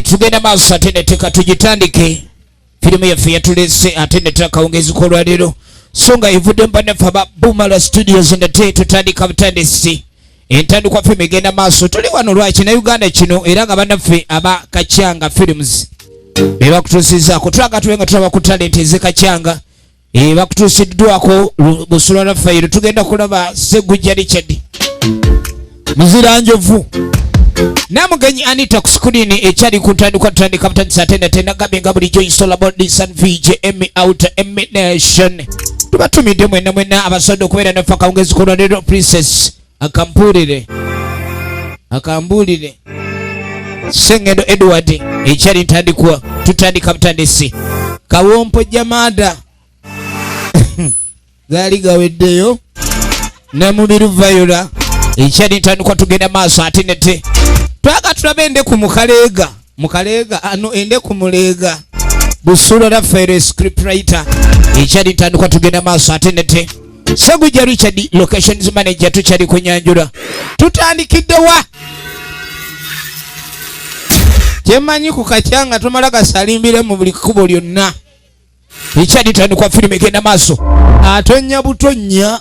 Eh, tugenda maaso ate neteka tugitandike firimu yaffe yatulese ate neteka akawungezi k'olwaleero so nga evudde mu bannaffe aba Bumala Studios nate tutandika butandisi entandikwa firimu egenda maaso tuli wano lwaki na Uganda kino era nga bannaffe aba Kacyanga Films be bakutuusizaako tulaga tube nga tulaba ku talenti ez'e Kacyanga Eh, bakutuusiddwako Busula Rafairo tugenda kulaba Segujja Richard Muziranjovu Namugenyi Anita ku sikuliini ekyali ku ntandikwa tutandika butandisa ate nate nagambye nga bulijjo isola bodisan VJ M out M Nation tubatumidde mwenna mwenna abasobodde okubeera naffe akawungezi k'olwaleero Princess akambuulire akambuulire Sengendo Edward ekyali ntandikwa tutandika butandisi Kawompo Jamada gaali gaweddeyo Namubiru Viola ekyali ntandikwa tugenda maaso ate nete twaga tulabe endeku mukaleega mukaleega ano endeku muleega Busula Rafael script writer ekyali ntandikwa tugenda maaso ate nete Segujja Richard locations manager tukyali kunyanjula tutandikidde wa kyemanyi ku kacyanga tomala gasalimbire mu buli kkubo lyonna ekyali tandikwa firimu egenda maaso atonnya butonnya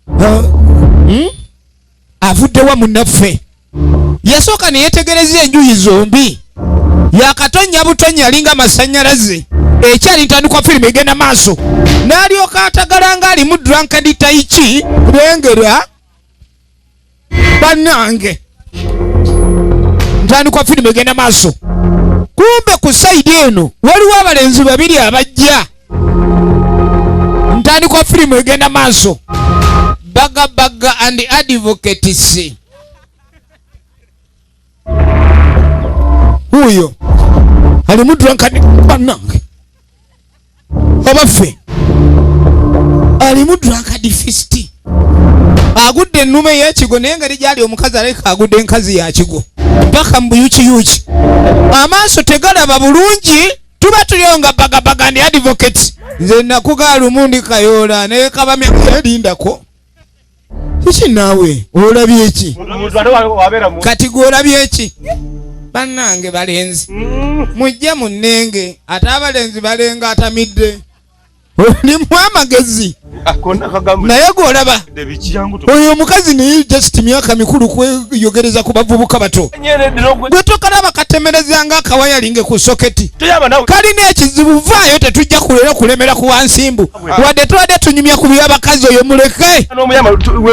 hmm? Avuddewa munnaffe yasooka ne yeetegereza enjuyi zombi yakatonnya butonnya alinga amasannyalaze ekyali ntandikwa firimu egenda maaso n'alyoka atagala nga alimu drunkard taichi lengera bannange ntandikwa firimu egenda maaso kumbe ku sayidi eno waliwo abalenzi babiri abajja ntandikwa firimu egenda maaso Bagabaga and advocates huyo alimu drunkard bannange abaffe alimu drunkard fist agudde ennume y'ekigo naye engeri gyali omukazi alabika agudde enkazi ya kigo mpaka mu buyukiyuki amaaso tegalaba bulungi tuba tuliyo nga bagabaga ndi advocate nze nakugaa lumu ndi kayoola naye kabamya erindako kiki naawe olabye ki kati gwe olabye ki bannange balenzi mujje munnenge ate abalenzi balenga atamidde olimu amagezi naye gwolaba oyo omukazi naye just myaka mikulu kweyogereza ku bavubuka bato gwe tokalaba katemereza nga akawayalinge ku soketi kalina ekizibu vaayo tetujja kulera kulemera ku wansimbu wadde tubadde tunyumya ku byabakazi oyo muleke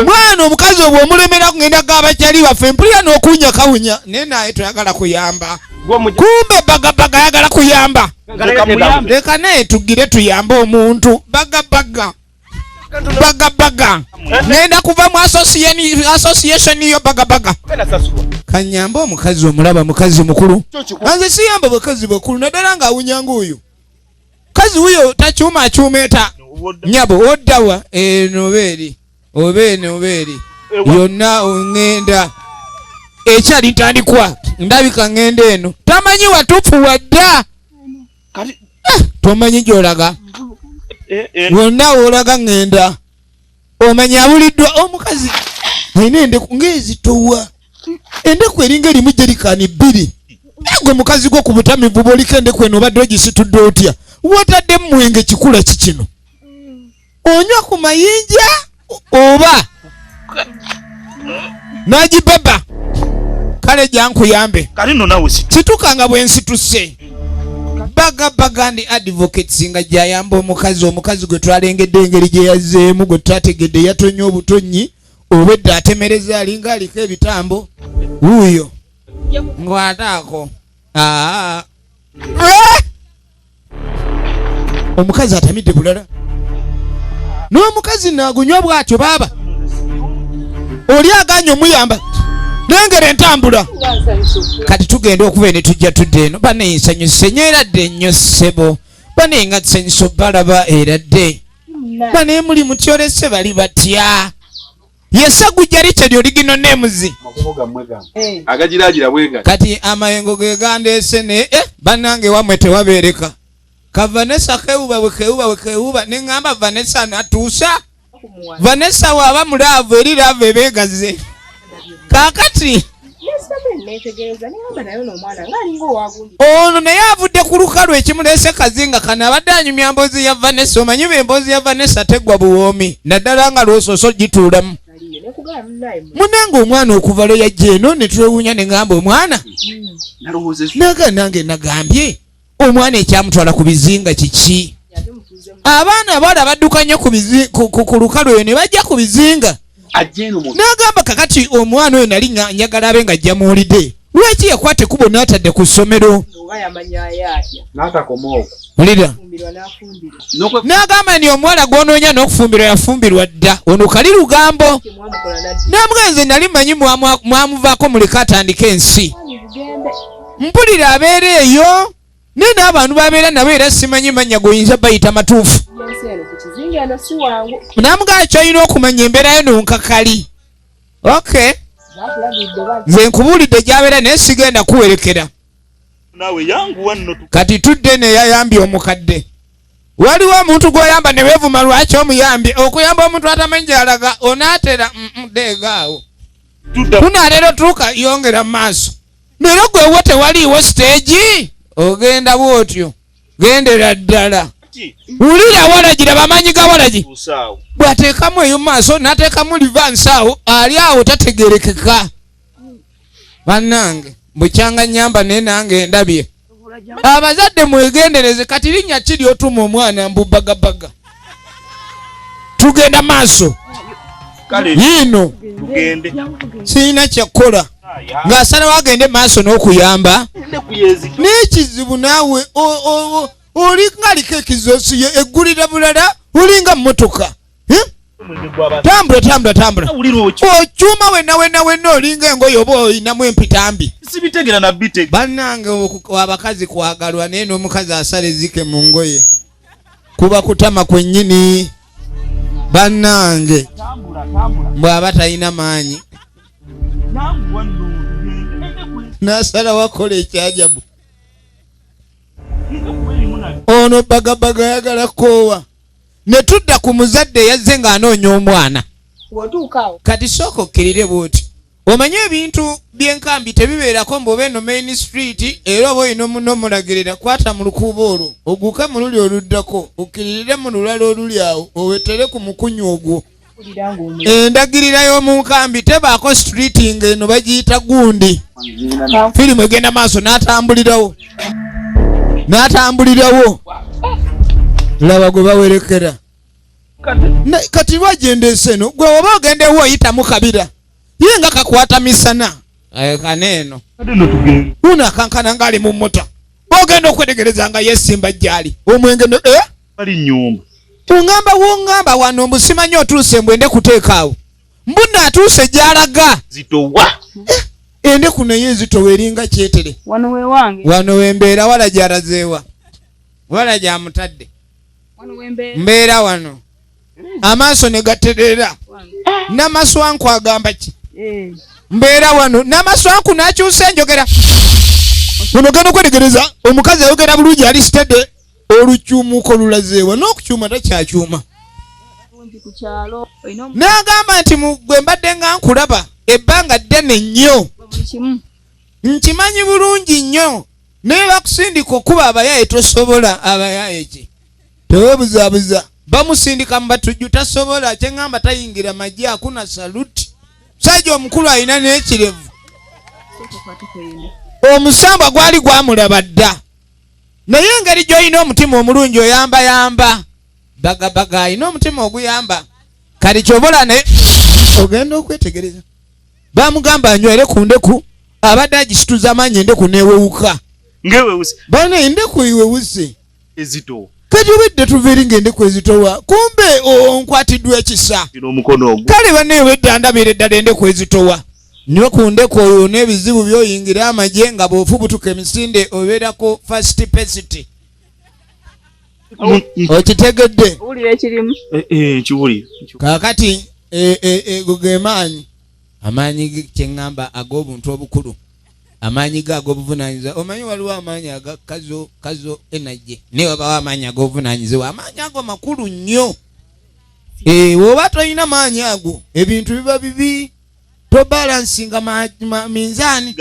mwana omukazi obwo omulemera kugenda gabakyali baffe mpulira n'okuwunya kawunya naye naye toyagala kuyamba kumbe bagabaga ayagala kuyamba leka naye tugire tuyambe omuntu bagabaga bagabaga ngenda kuva mu association yo bagabaga kanyambe omukazi omulaba mukazi mukulu anze siyamba bakazi bakulu naddala nga awunyanga oyo kazi wuyo takyuma akyumeeta nyabo oddawa eno oba eri oba eno oba eri yonna ongenda ekyali ntandikwa ndabika ngenda eno tamanyi watuufu wadda eh, tomanyi gyolaga eh, eh. wonna wolaga ngenda omanyi abuliddwa omukazi alina endeku ng'ezitowa endeku eringa erimu jerikaani bbiri gwe mukazi gwo ku butamivu bwoliko endeku eno obadde ogisitudde otya wotadde mumwenge kikula ki kino onywa ku mayinja oba nagibaba kale jankuyambe situka nga bwensituse bagabaga ndi advocates nga gyayamba omukazi omukazi gwe twalengedde engeri gye yazzeemu gwe tutategedde yatonye obutonnyi obwedda atemereza alinga aliko ebitambo wuuyo ngwataako aa eh! omukazi atamidde bulala n'omukazi nagunywa bwatyo baaba oli aganye omuyamba nengera entambula kati tugenda okuba ene tujja tudde eno bane nsanyuse nyo eradde nnyo ssebo bane nga nsanyusa balaba eradde bane muli mutyolese bali batya yesagujja Richard oligino names agagiragira bwenga kati amayengo ge gandeese ne eh, bannange wamwe tewabeereka ka Vanessa kewuba bwe kewuba bwe kewuba ne ŋŋamba Vanessa natuusa Vanessa waaba mu laavu eri laavu ebeegaze kaakati Ono naye avudde ku lukalu ekimuleese kazinga kano abadde anyumya mboozi ya Vanessa. Omanyi be emboozi ya Vanessa teggwa buwoomi, naddala nga lw'osoose ogituulamu. Munange omwana okuva lwe yajja eno ne twewuunya, ne ŋŋamba omwana naga nange nagambye omwana ekyamutwala ku bizinga kiki? Abaana abawala badduka nnyo ku lukalu eyo ne bajja ku bizinga. N'agamba kakati omwana oyo nali njagala abe nga ajja muwulidde, lwaki yakwata ekkubo n'atadde ku ssomero? Wulira, n'agamba nti omuwala gw'onoonya n'okufumbirwa yafumbirwa dda, ono kali lugambo. N'amugaa nze nali manyi mwamuvaako, muleke atandike ensi. Mpulira abeera eyo naye n'abantu babeera nabo era simanyi mannya goyinza bayita matuufu. N'amugaa kyolina okumanya embeera yo nonkakali. Okay, nze nkubuulidde gy'abeera naye sigenda kuwerekera. Kati tudde neyayambye omukadde. Waliwo omuntu gw'oyamba ne weevuma lwaki omuyambye. Okuyamba omuntu atamanyi gy'alaga onaatera deegaawo tunaatera otuuka yongera mu maaso. Leero gwewo tewaliiwo siteegi, ogenda bw'otyo gendera ddala. Wulira walagira bamanyi ga walagi bw'ateekamu eyo maaso n'ateekamu livansi awo ali awo tategerekeka. Bannange bukyanga nyamba naye nange ndabye abazadde mwegendereze. Kati linnya ki ly'otuma omwana mbu bagabaga? Tugenda maaso yiino, sirina kyakkola ng'asalawo agende maaso n'okuyamba n'ekizibu. Naawe oli ng'aliko ekizosi eggulira bulala, olinga mmotoka. Tambula tambula tambula, okyuma wenna wenna wenna, olinga engoye oba oyinamu empitambi. Bannange abakazi kwagalwa naye n'omukazi asala ezike mu ngoye kuba kutama kwennyini. Bannange bw'aba talina maanyi n'asalawo akola ekyajabu. Ono bagabaga ayagala koowa. Ne tudda ku muzadde eyazze ng'anoonya omwana. Kati sooka okkirire bw'oti, omanye ebintu by'enkambi tebibeerako mbu oba eno main street era oba olina omunomulagirira. Kwata mu lukuubo olwo oguke mu luli oluddako, okkiririre mu lulala oluli awo, owetere ku mukunyu ogwo. Endagirira y'omu nkambi tebaako street ng'eno bagiyita gundi. Firimu egenda maaso, n'atambulirawo n'atambulirawo, laba gwe bawerekera. Kati lwagenda ensi eno gwe oba ogenda ewo oyitamu kabira ye nga kakwata misana kana eno uno akankana ng'ali mu mota, ogenda okwetegereza nga yesimba gyali omwenge eh? Ungamba wongamba wano mbu simanyi otuuse mbw ende kuteeka awo mbunno atuuse gy'alaga eh, endeku naye ezitowa eringa kyetere. Wano wembeera wala gy'alazeewa wala gyamutadde mbeera wano amaaso ne gaterera namaswanku agamba ki eh. Mbeera wano namaswanku n'akyusa enjogera. Ono genda okwetegereza omukazi ayogera bulungi, ali steady, olukyumuko lulazeewa n'okukyuma takyakyuma. N'agamba nti gwe mbadde nga nkulaba ebbanga ddene nnyo, nkimanyi bulungi nnyo, naye bakusindika okuba abayaye tosobola. Abayaye ki? Teweebuzaabuza, bamusindika mu batujju tasobola. Kyeŋŋamba tayingira magye, akuna saluti. Musajja omukulu alina n'ekirevu, omusambwa gwali gwamulaba dda, naye engeri gy'olina omutima omulungi oyambayamba bagabaga, alina omutima oguyamba. Kati kyobola naye ogenda okwetegereza bamugamba anywere ku ndeku, abadde agisituza amaanyi, endeku newewuka bana endeku ewewuse kati obedde tuva eri ngaendeku ezitowa, kumbe onkwatiddwa ekisa. Kale banne obedda ndabira eddala endeku ezitowa nywe ku ndeku oyo n'ebizibu byoyingira amagye nga bw'ofubutuka emisinde obeerako fast paced. Okitegedde? Eh, eh, Kakati eh, go ge maanyi, amaanyi kyeŋŋamba ag'obuntu obukulu, amaanyi ge ag'obuvunanyizibwa. Omanyi waliwo amaanyi aga kazo kazo energy, naye wabawo amaanyi ag'obuvunanyizibwa. Amaanyi ago makulu nnyo. Woba tolina maanyi ago ebintu biba bibi. Tobalansinga minzaani.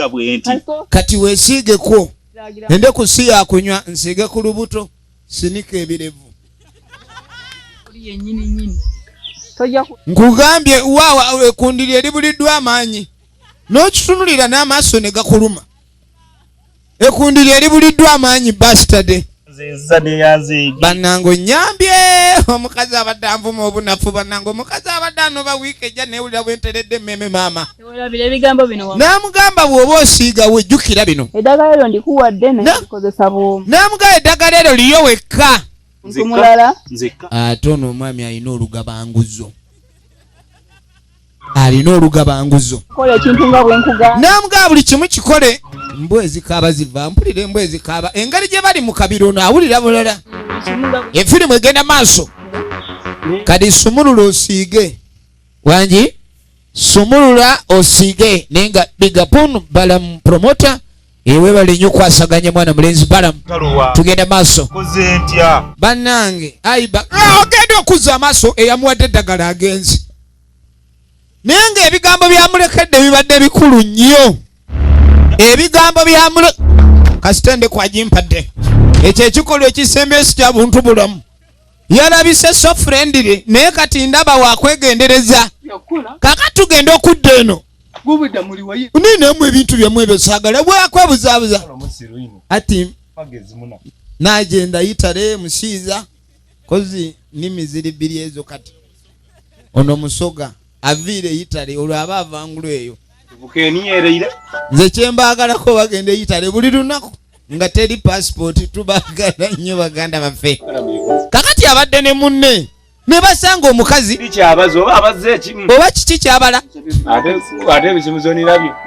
Kati weesiigeko endeku si yakunywa, nsiige ku lubuto, sinika ebirevu. Nkugambye waawa ekundiri eribuliddwa amaanyi n'okitunulira n'amaaso ne gakuluma. Ekundiri eribuliddwa amaanyi bastard. Bannange onnyambye, omukazi abadde anvuma obunafu. Bannange, omukazi abadde anoba wiiki ejja, neewulira bwenteredde emmeme maama. N'amugamba bw'oba osiiga wejjukira bino. Eddagala eryo ndikuwadde naye likozesa bwomu. N'amugamba eddagala eryo liyo wekka. Ate ono omwami alina olugabanguzo, alina olugabanguzo. Kola ekintu nga bwe nkugamba. N'amugamba buli kimu kikole. Embwa ezikaaba ziva, mpulira embwa ezikaaba. Engeri gye bali mu kabiro ono awulira bulala. Efirimu egenda maaso. Kati sumulula osiige, wangi sumulula osiige. Naye nga bigapun Balamu promoter ewebale nnyo okwasaganya mwana mulenzi Balamu. Tugenda maaso bannange. Aiba ogenda okuzza amaaso, eyamuwadde eddagala agenzi, naye ng'ebigambo byamulekedde bibadde bikulu nnyo. Ebigambo byamule kasitende kwagimpadde ekyo ekikolwa ekisembyeyo si kya buntu bulamu. Yalabise so friendly, naye kati ndaba wakwegendereza. Kaka tugenda okudda eno ninemu ebintu byammwe ebyo saagala bwakwebuzaabuza. Ati nagenda yitale musiiza kozi nimi ziri bbiri ezo. Kati ono musoga aviire yitale, olwo aba avangulu eyo. Nze kyembaagalako bagenda eyitale buli lunaku nga teri passport. Tubagala nnyo baganda baffe. Kakati abadde ne munne ne basanga omukazi oba kiki kyabala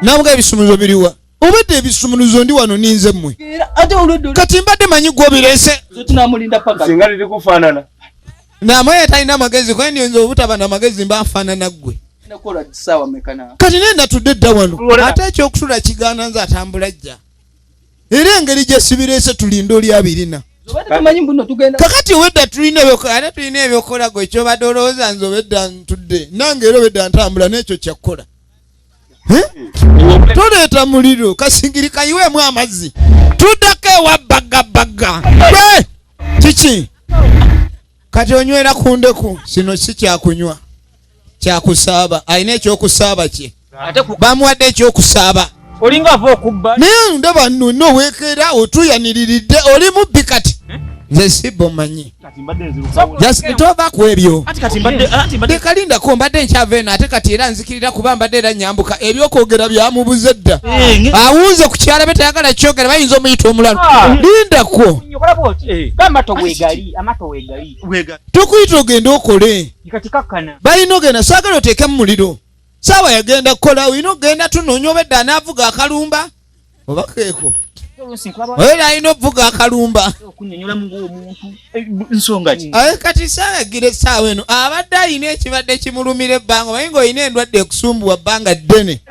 namuga ebisumuzo biriwa? Obadde ebisumuluzo ndi wano ninze mmwe. Kati mbadde manyi gwobireese. Namwe talina magezi kwendi nze obutaba namagezi mba nfaanana ggwe. Kati naye natudde dda wano, ate ekyokusula kigaana. Nze atambula jja era engeri gye sibireese, tulinde oli abirina. Kakati obwedda tulina ate tulina ebyokukola. Gwe ekyobadde olowooza nze obwedda ntudde nange, era obwedda ntambula n'ekyo kyakkola. Toleeta muliro kasingiri kayiweemu amazzi. Tuddako ewa baggabagga kiki? Kati onywera ku ndeku. Kino si kyakunywa, kyakusaaba. Alina ekyokusaaba kye bamuwadde, ekyokusaaba. Olinga ava okubba. Naye ndaba nno noweekera otuyaniriridde oli mubbi. Kati nze sibbo manyi tova ku ebyo. Lekalindako, mbadde nkyava eno ate kati era nzikirira kuba mbadde era nyambuka. Ebyokwogera byamubuze dda, awunze ku kyala be tayagala kyogera, bayinza omuyita omulalu. Lindako. Tukuyita ogende okole, balina ogenda. Saagala oteekemu muliro. Saawa yagenda kukola, olina okugenda. Tunoonya obedda anaavuga akalumba oba keeko era alina okuvuga akalumba. Aye kati saayagira essaawa eno abadde alina ekibadde kimulumira ebbanga. Omanyi ng'olina endwadde ekusumbuwa bbanga ddene,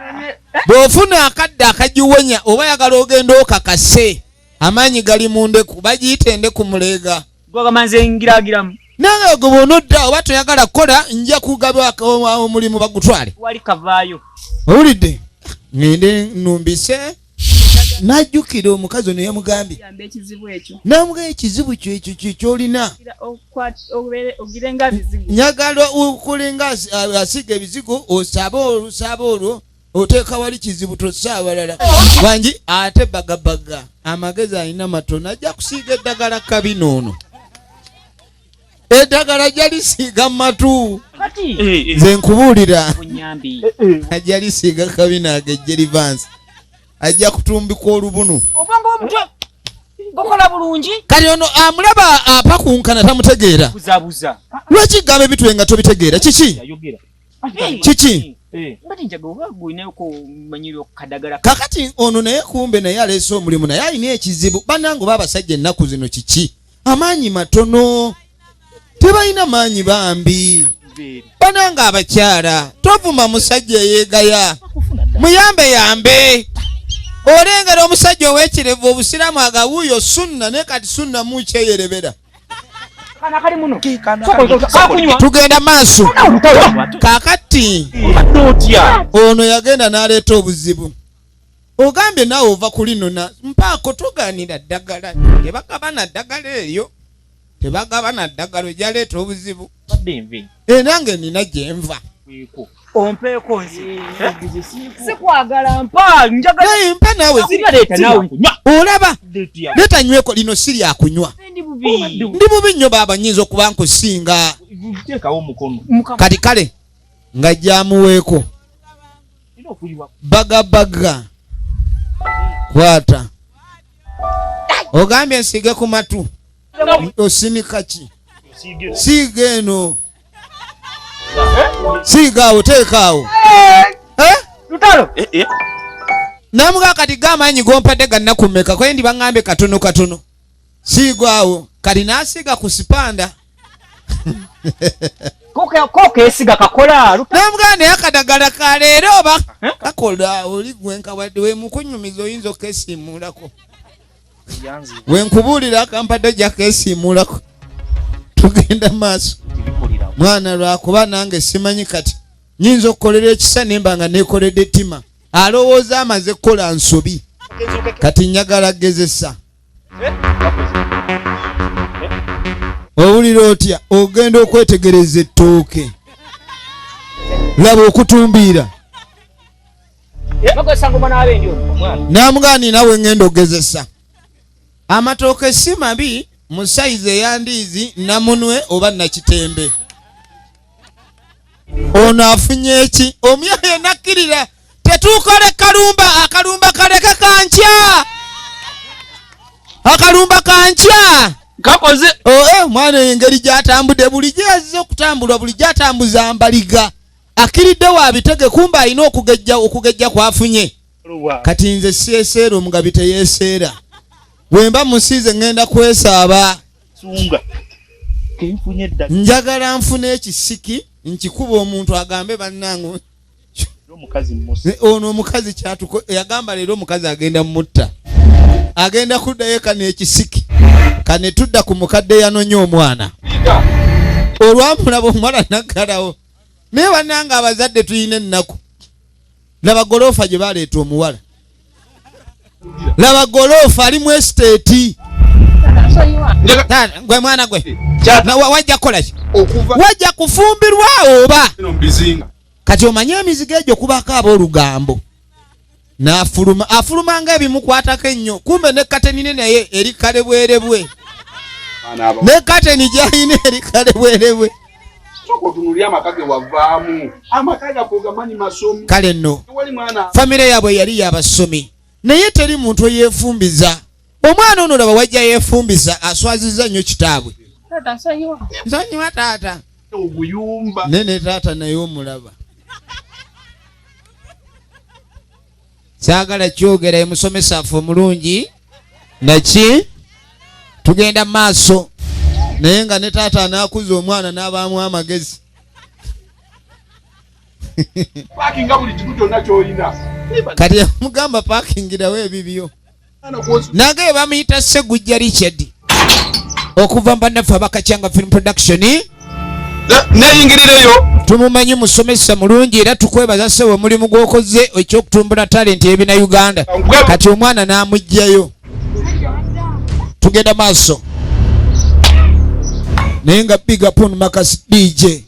bw'ofuna akadde akagiwonya oba yagala ogenda okakase amaanyi gali mu ndeku. Bagiyita endeku muleega. Nange gwe bw'onodda oba toyagala kukola, nja kugaba omulimu bagutwale. Owulidde? Ŋŋende numbise. Najjukira omukazi ono yamugambye, namugambye ekizibu kyo ekyo kyolina, njagala okulenga asiga ebizigo, osabe olusaba olwo oteeka wali kizibu tossa abalala wangi. Ate bagabaga amagezi alina matono, ajja kusiiga eddagala kabina ono eddagala ajja lisiiga mu matu. Nze nkubuulira, ajja lisiiga kabina agejje livansi, ajja kutumbika olubunu. Gokola bulungi. Kati ono amulaba apakunkana, tamutegeera. Lwaki gamba ebitwe nga tobitegeera? Kiki kiki? Kakati ono naye kumbe naye aleese omulimu, naye alina ekizibu. Bannange oba abasajja ennaku zino kiki? Amaanyi matono, tebalina maanyi bambi. Banange abakyala, tovuma musajja eyeegaya, muyambe yambe. Olengera omusajja ow'ekirevu obusiraamu agawuuyo sunna, naye kati sunna mukyeyerebera. Tugenda maaso kakati. Ono yagenda n'aleeta obuzibu. Ogambye naawe ova ku linona mpaako tugaanira ddagala, tebagabana ddagala eryo, tebagabana ddagala, ojaleeta obuzibu. Nange nina gyenva. Ompeeko nze. Sikwagala, mpa njagala. Naye mpa naawe. Leeta naawe. Olaba, leeta nyweko. Lino si lyakunywa. Ndi bubi. Ndi bubi nnyo baaba, nyinza okuba nkusinga. Teekawo omukono. Kati kale nga jamuweeko bagabaga. Kwata, ogambye nsiige ku matu, osinika ki? Siiga eno, siiga awo, teeka awo. Eh? Lutalo. Namugaa kati ga amaanyi gompadde gannakumeka kwe ndi baŋŋambye katono katono siiga awo. Kati n'asiiga ku sipanda. Kokeesiga kakola. Namugaa naye akadagala ka leero oba kakola oli gwenkawadde wemukunyumiza oyinza okesiimuulako. Wenkubuulira akampadde ojja kesiimuulako. Tugenda maaso mwana, lwakuba nange simanyi kati nyinza okukolera ekisa nemba nga nekoledde ettima. Alowooza amaze kukola nsobi, kati njagala gezesa. Owulira otya? Ogenda okwetegereza ettooke, laba okutumbiira. Bakozesa ngoma n'abendi ono. Namugaa ninawe ngenda ogezesa amatooke si mabi mu sayizi eyandiizi namunwe oba nakitembe. Ono afunye eki? Omyayo nakkirira tetuukole kalumba, akalumba kaleke kankya, akalumba kankya. Kakoze. Oh, eh, omwana oyo engeri gyatambudde bulijjo yazze okutambulwa bulijjo atambuza mbaliga, akkiridde wa bitege, kumba alina okugejja, okugejja kwafunye. Kati nze syeseera, omugabi teyeeseera. Bwemba musiize ŋŋenda kwesaaba. Sunga kenfunye edda. Njagala nfune ekisiki nkikuba omuntu agambe bannange. Omukazi musi. Ono omukazi kyatuko yagamba leero omukazi agenda mutta, agenda kuddayo kano ekisiki kane. Tudda ku mukadde yanonye omwana, olwamulaba omuwala naggalawo. Naye bannange abazadde tulina ennaku. Laba goloofa gye baleeta omuwala, laba goloofa ali mu estate. Taata, gwe mwana gwe wajja kukola ki? Okuva Wajja kufumbirwa oba? Eno mubizinga. Kati omanye emizigo egyo kubako aboolugambo n'afuluma, afuluma nga ebimukwatako ennyo, kumbe ne katenine naye eri kalebwerebwe. Ne kateni gyalina eri kalebwerebwe. Soka otunulire amaka ge wavaamu, amaka gaffe ogamanyi, masomi. Kale nno. Tewali mwana. Famire yaabwe yali yabasomi, naye teri muntu eyeefumbiza. Omwana ono laba wajja yeefumbiza, aswaziza nnyo kitaabwe. Nsonyiwa taata. Oguyumba. Nene taata naye omulaba saagala kyogera. Emusomesa affe omulungi naki tugenda mu maaso, naye nga ne taata anaakuza omwana n'abaamu amagezi. Pakinga buli kimu kyonna kyolina. Kati yamugamba pakingirawo ebibyo. Nange bamuyita Segujja Richard okuva mu bannaffe abakacyanga Film Production. Neyingirireyo. Tumumanyi musomesa mulungi era tukwebaza ssebo omulimu gw'okoze ekyokutumbula talenti ebina Uganda. Kati omwana n'amugjayo, tugenda maaso naye nga big up on Marcus DJ.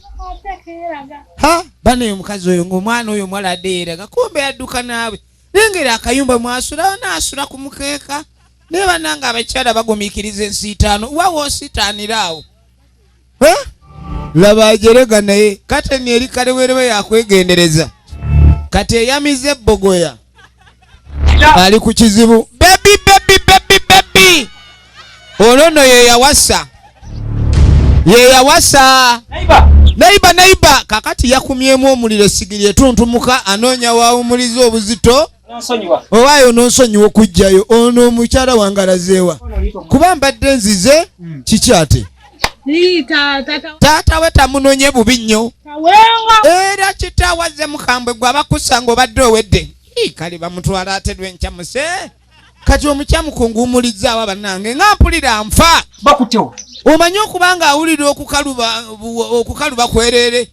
Ha bane, omukazi oyo ngaomwana oyo omuwala adde yeeraga, kumbe adduka naawe. Nengera akayumba mwasula, naasula ku mukeeka. Naye bannanga abakyala bagumiikiriza ensiitaano, wawa osiitaanira awo. Eh? Laba ajerega naye kateni eri kalewerewe yakwegendereza. Kati eyamiza ebbogoya ali ku kizibu. Baby, baby, baby, baby, olwo nno ye yawasa, ye yawasa neighbour, neighbour. Kakati yakumyemu omuliro, esigiri etuntumuka, anoonya wawumuliza obuzito. Owaayo nonsonyiwa okugjayo ono omukyala wange alazeewa? Kuba mbadde nzize kiki ate? Taata we tamunonye bubi nnyo. Era kitaawe azze mukambwe gwe abakussa nga obadde owedde. Ii, kale bamutwala ate lwenkya muse. Kati omukyamu kunguumulizzaawo bannange nga mpulira nfa. Bakutewo. Omanyi okuba nga awulira okukaluba okukaluba kwereere.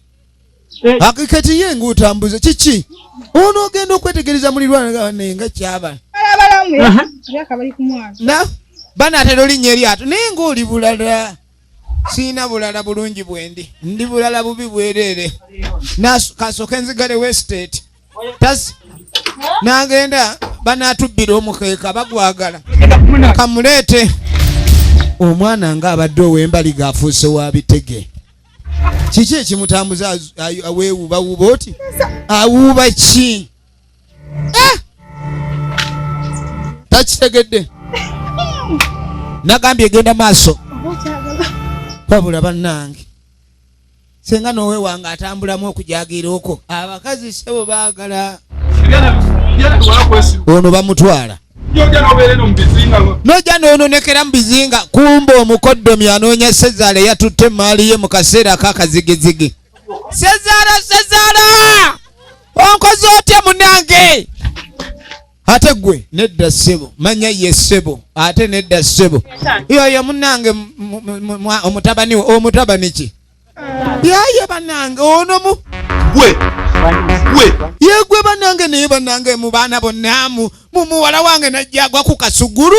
Kati ye ng'otambuze kiki? Ono ogenda okwetegereza mulirwana naye nga kyaba. Na banaatera olinnya eryato naye ng'oli bulala. Siina bulala bulungi bwendi, ndi bulala bubi bwereere. Kasooke nzigalewo estate. Tas n'agenda banaatubbira omukeeka bagwagala. Kamuleete. Omwana ng'abadde ow'embaliga afuuse wa bitege. Kiki ekimutambuza aweewuubawuuba oti? Awuuba ki? Takitegedde. Nagambye genda maaso. Wabula bannange. Senga n'owewange atambulamu okujagira okwo. Abakazi ssebo baagala. Ono bamutwala. Nojja n'ononekera mu bizinga kumba omukoddomi anoonya Sezaala eyatutte emmaali ye mu kaseera ak'akazigizigi. Sezaala, Sezaala! Onkoze otya munnange? Ate ggwe nedda ssebo, manya ye ssebo, ate nedda ssebo. Yoyo munnange omutabani we, omutabani ki? Yaye bannange ono mu gwe gwe ye gwe bannange naye bannange mu baana bonna mu muwala wange najja agwa ku kasugulu.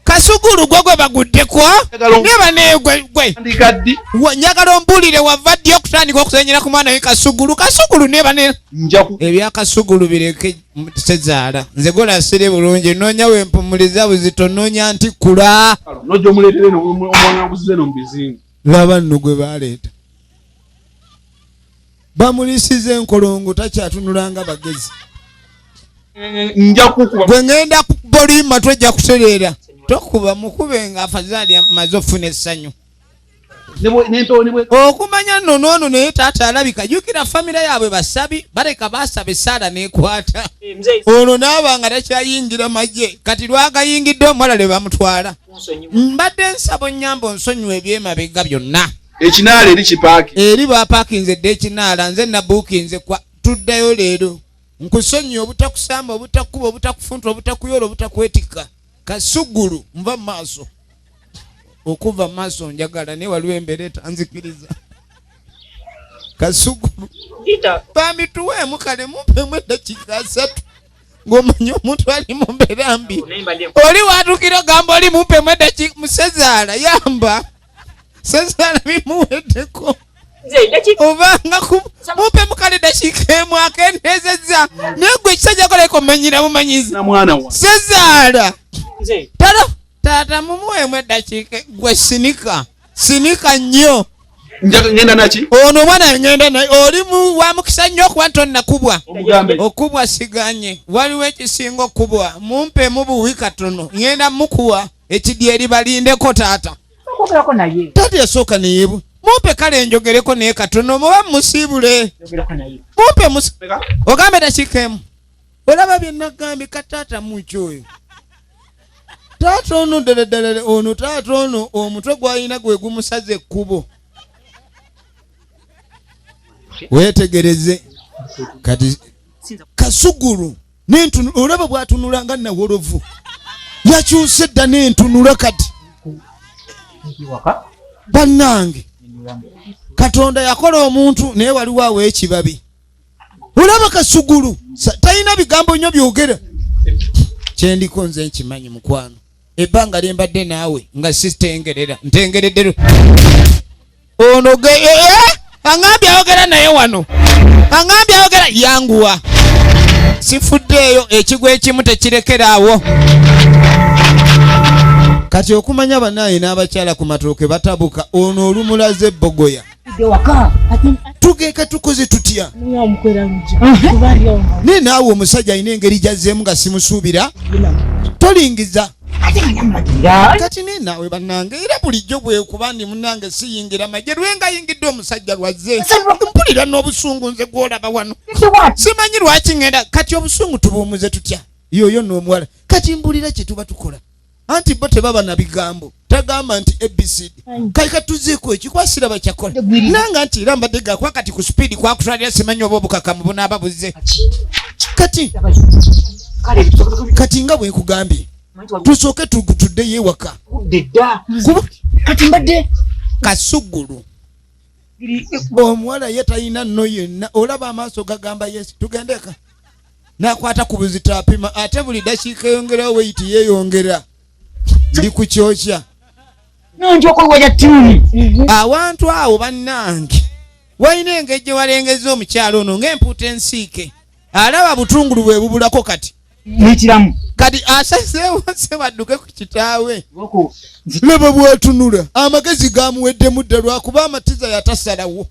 Kasugulu gwe gwe baguddeko neba naye gwe gwe njagala ombuulire wava ddi okutandika okusenyera ku mwana we kasugulu. Kasugulu neba ne ebya kasugulu bireke sezaala nze golasire bulungi noonya wempumuliza buzito noonya ntikkula. Nojja omuleetere eno omwana oguzize eno mu bizinga. Laba nno gwe baleeta. Bamulisiza enkolongo takyatunulanga bagezi. Nja kukuba. Gwe ngenda kubolima tojja kutereera. Tokuba mukube nga afazaali amaze okufuna essanyu. Okumanya nno n'ono naye taata alabika jjukira famire yaabwe basabi baleka baasaba essaala n'ekwata. Ono n'aba nga takyayingira magye kati lwagayingidde omuwala lwe bamutwala. Mbadde nsaba onnyambe onsonyiwe ebyemabega byonna. Ekinaala eri kipaaki. Eri bapaakinze dda ekinaala nze nabuukinze kwa tuddayo leero. Nkusonyiye obutakusamba, obutakuba, obutakufunta, obutakuyola, obutakwetikka. Kasugulu nva mu maaso. Okuva mu maaso njagala naye waliwo embeera etanzikiriza. Kasugulu. Bambi tuweemu kale mumpemu eddakiika 3. Ng'omanyi omuntu ali mu mbeera mbi. Oli waatuukira ogamba oli mumpemu eddakiika musezaala yamba. Sezaala bimuweddeko. Obanga mumpemu kale eddakiika emu akendeezezza. Naye gwe ekisajja koleko omanyira bumanyizi. Sezaala. Tala taata mumuweemu eddakiika gwe sinika. Sinika nnyo. Ngenda naki? Ono omwana ngenda naye oli wa mukisa nnyo okuba nti onnakubwa. Okubwa siganye. Waliwo ekisinga okubwa. Mumpemu buwi katono. Ngenda mukuwa ekidyeri balindeko taata. Okwogerako naye. Taata yasooka ne yeebu. Mumpe kale njogereko naye katono muba musiibule. Njogerako naye. Mumpe ogambe dakiika emu. Olaba bye nagambye ka taata muki oyo. Taata ono ddala ddala ono taata ono omutwe gw'alina gwe gumusaza ekkubo. Weetegereze kati kasugulu n'entunula olaba bw'atunula nga nawolovu. Yakyuse dda n'entunula kati. Bannange Katonda yakola omuntu naye waliwo awo ekibabi. Olaba kasugulu talina bigambo nnyo byogera. Kyendiko nze nkimanyi mukwano. Ebbanga lye mbadde naawe nga sitengerera ntengeredde ono ge aŋambye ayogera naye wano. Aŋambye ayogera yanguwa. Sifuddeeyo ekigwo ekimu tekirekeraawo. Kati okumanya bannaaye n'abakyala ku matooke batabuka ono olumulaze ebbogoya. Tugeeka tukoze tutya? Naye naawe omusajja alina engeri gy'azzeemu nga simusuubira. Tolingiza. Kati naye naawe bannange era bulijjo bwekuba ndi munnange siyingira magye lwe nga yingidde omusajja lwazze. Mpulira n'obusungu nze gw'olaba wano. Simanyi lwaki ŋŋenda. Kati obusungu tubuumuze tutya? Yoyo n'omuwala. Kati mbulira kye tuba tukola. Anti bo tebaba na bigambo. Tagamba nti ABCD. Kale katuzeeko ekikwasira bakyakola. Nanga nti era mbadde gakuba kati ku speed kwakutwalira simanyi oba obukakamu bunaaba buzze. Kati nga bwe nkugambye. Tusooke tuddeyo ewaka. Kati mbadde Kasugulu omuwala ye talina nno yenna, olaba amaaso gagamba yesi tugendeka. Nakwata ku buzito apima, ate buli dakiika eyongerawo weight yeeyongera. Ndi ku kyokya. Awantu awo bannange walina engeri gye walengeza omukyalo ono ng'empuuta ensiike, alaba butungulu bwe bubulako kati. Nekiramu. Kati asazeewo se badduke ku kitaawe. Laba bwatunula, amagezi gamuweddemu dda lwakuba amatiza yatasalawo.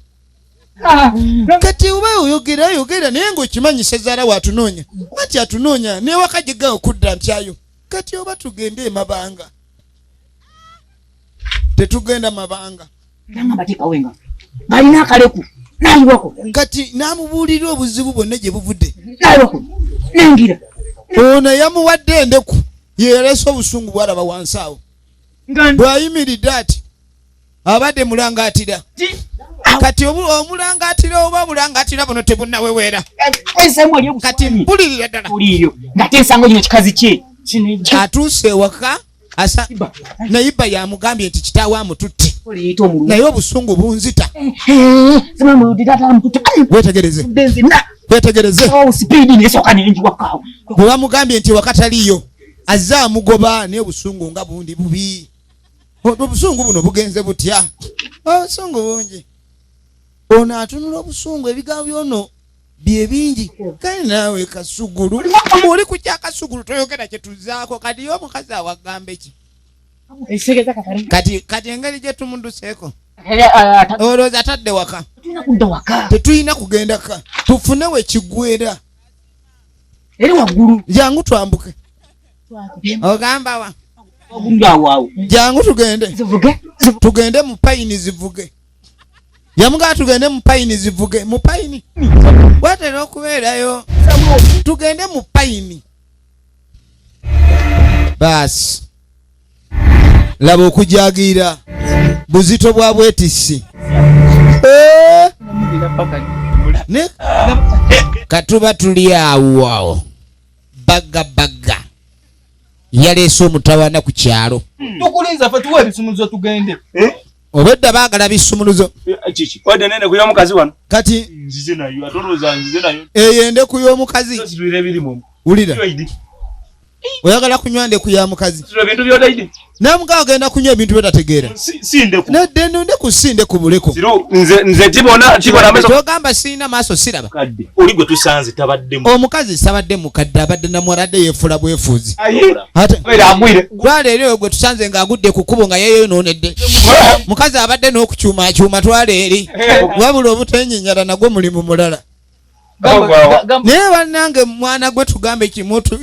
Kati oba oyogera yogera naye ng'okimanyi sezaala waatunoonya, anti atunoonya newaka gye okudda mpyayo. Kati oba tugende emabanga, tetugenda mabanga. Nangamba teekawo engalo, ng'alina akaleku nayiwako. Kati n'amubuulira obuzibu bwonna gye buvudde. Nayiwako nengira. Ono yamuwadde endeku, yeyalese obusungu bwalaba wansi awo bw'ayimiridde ati abadde mulangaatira. Kati omulangaatira oba obulangaatira buno tebunnaweweera. Kati mpulirira ddala. Ng'ate ensango gino kikazi kye atuuse ewaka nayiba yamugambye nti kitaawe amututte, naye obusungu bunzita. Wetegereze, wetegereze, bwe bamugambye nti ewaka taliiyo, azze amugoba, naye obusungu nga bundi bubi. Obusungu buno bugenze butya? Obusungu bungi. Ono atunula obusungu, ebigambo byono bye bingi. Kale naawe Kasugulu, oli ku kyakasugulu toyogera kyetuzaako. Kati ye omukazi awagambe ki? Kati kati engeri gye tumuduseeko, olowooza atadde waka? Tetulina kugenda ka tufune we kigwera eri waggulu. Jangu twambuke. Ogamba wa? Jangu tugende, tugende mu payini zivuge. Yamugamba tugende mu payini zivuge. Mu payini watera okubeerayo, tugende mu payini. Baasi laba okujagiira buzito bwa bwetissi. Katuba tuli awo awo bagga bagga yaleese omutawaana ku kyalo. Tukulinza ffe tuwe ebisumuluzo tugende. Obwedda baagala bisumuluzo. Kiki? Wadde nende ku y'omukazi wano. Kati nzize nayo, ate olowooza nzize nayo. Eyo endeku y'omukazi. Situlira ebirimu. Wulira. Oyagala kunywa ndeku ya mukazi. Ebintu by'otaidi. Namugaa ogenda kunywa ebintu byotategeera. Si ndeku. Nedda, eno ndeku si ndeku, buleko. Nze nze tibona tibona amaaso. Togamba sirina maaso siraba. Kadde. Oli gwe tusanze tabaddemu. Omukazi sabadde mukadde, abadde namwaladde yeefula bwefuuzi. Ate twala eri oyo gwe tusanze ng'agudde ku kkubo nga yeeyonoonedde. Mukazi abadde n'okukyumakyuma, twala eri. Wabula obutenyinyala nagwo mulimu mulala. Naye bannange mwana gwe tugambe kimutu,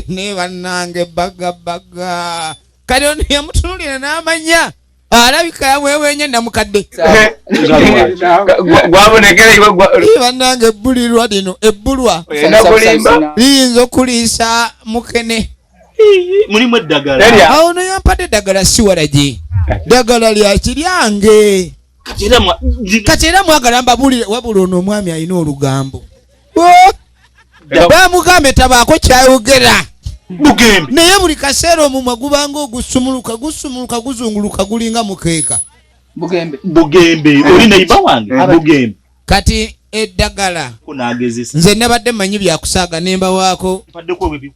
naye bannange bagga bagga. Kati ono yamutunulira n'amanya alabika yamwewenye namukadde. Bannange ebbulirwa lino ebbulwa liyinza okuliisa mukene. Mulimu eddagala. Awo ono yampadde eddagala, si walagi ddagala lyaki lyange. Kati era mwagala mbabuulire, wabula ono omwami alina olugambo. Bamugambe tabaako kyayogera, naye buli kaseera omumwa gubanga ogusumuluka gusumuluka guzunguluka gulinga mukeeka. Bugembe. Bugembe oli neiba wange Bugembe. Kati eddagala nze nabadde mmanyi byakusaaga nembawaako.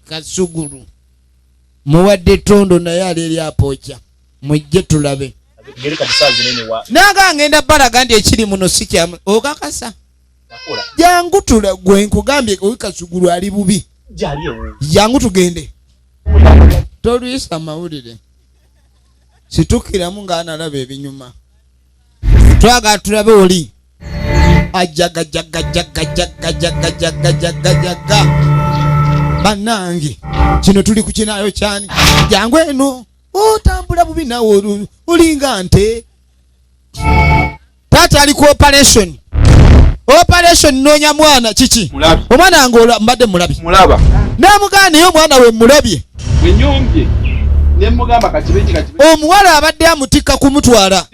Kasugulu muwadde ettondo naye ali eri apooca, mujje tulabe. Nanga ngenda balaga nti ekiri muno si kyamu. Okakasa jangu tula gwe nkugambye oli Kasugulu ali bubi, jangu tugende. Tolwisa mawulire, situkiramu ng'analaba ebinyuma. Twagala tulabe oli ajagajagajagajagajagajagajagajaga. Bannange kino tuli ku kinaayo kyani? Jangu eno, otambula bubi naawe olinga nte. Taata ali ku operation, operation noonya mwana. Kiki omwana wange mbadde mulabye? Namugaa naye omwana we mulabye. Omuwala abadde amutikka kumutwala.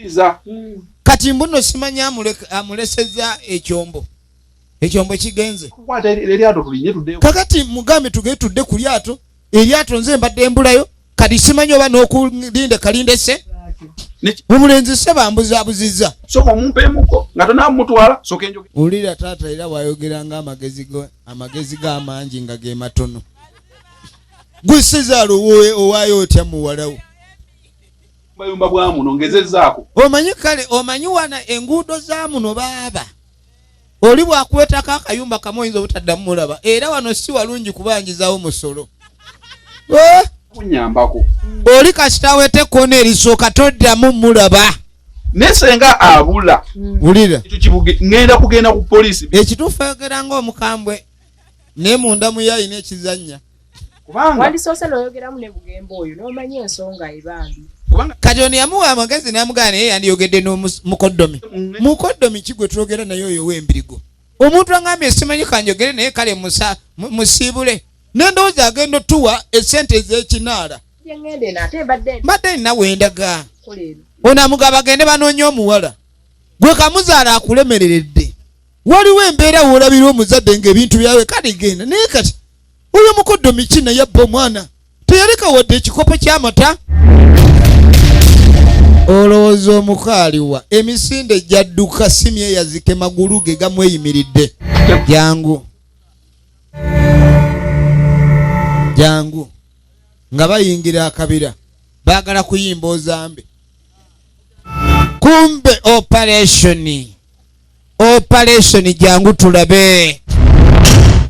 Kati mbuno simanyi amuleseza ekyombo, ekyombo kigenze. Kakati mugambe tugende tudde ku lyato. Eryato nze mbadde mbulayo. Kati simanyi oba n'okulinda kalindese omulenzi se bambuzaabuzizza. Sooka omumpeemuko nga tonamutwala, sooka enjoge. Wulira taata era bw'ayogera nga amagezi ge amangi nga ge matono. Gwe Sezaala owaayo otya muwalawo? Bayumba bwa muno ngezezzaako. Omanyi kale, omanyi wana enguudo za muno baaba. Oli bw'akwetako akayumba kamu oyinza obutaddamu mulaba. Era wano si walungi kubanjizaawo musolo. Kunyambako. Oli kasita aweta ekkoona erisooka toddamu mulaba. Naye senga abula. Wulira. Ekyo kibuge, ŋŋenda kugenda ku poliisi. Ekituufu ayogera ng'omukambwe naye munda mu ye alina ekizannya. Kubanga wandisoose n'oyogeramu ne Bugembe oyo n'omanya ensonga ye bambi. Kubanga kati ono yamuwa amagezi n'amugana naye yandiyogedde n'omukoddomi. Mukoddomi ki gwe twogera naye oyo w'embirigo? Omuntu angambye simanyi kanjogere naye kale musiibule. Ne ndowooza agenda otuwa essente ez'ekinaala. Gye ŋŋenda eno ate mbadde Mbadde nina wendaga. nkola eno. Ono amugamba agende banoonye omuwala. Gwe kamuzaala akulemereredde. Waliwo embeera w'olabira omuzadde ng'ebintu byawe kale genda. Naye kati oyo mukoddomi ki naye abba omwana? Teyaleka wadde ekikopo ky'amata. Olowooza omukaaliwa emisinde gyadduka si myeyazike magulu ge gamweyimiridde. Jangu. Jangu. Nga bayingira akabira baagala kuyimba ozambe. Kumbe operation. Operation jangu tulabe.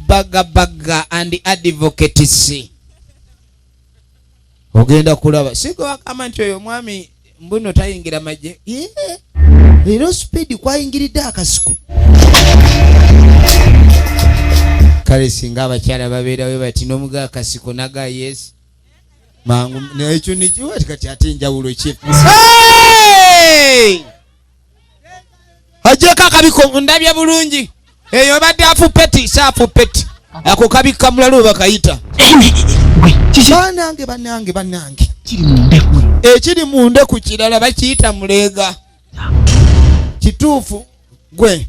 Baga baga and advocates. Ogenda kulaba. Sigo wakama nti oyo omwami mbuno tayingira magye. Leero speed kwayingiridde akasiku. Kale singa abakyala babeerawo bati n'omuga akasiko naga yes. Mangu naye ekyo ni kiwa kati ate enjawulo ki? Hey! Ajjeko akabiko ndabye bulungi. Eyo obadde afupeti, si afupeti. Ako kabika mulalu bakayita. Bannange, bannange, bannange. Ekiri mu ndeku kirala bakiyita muleega. Kituufu gwe.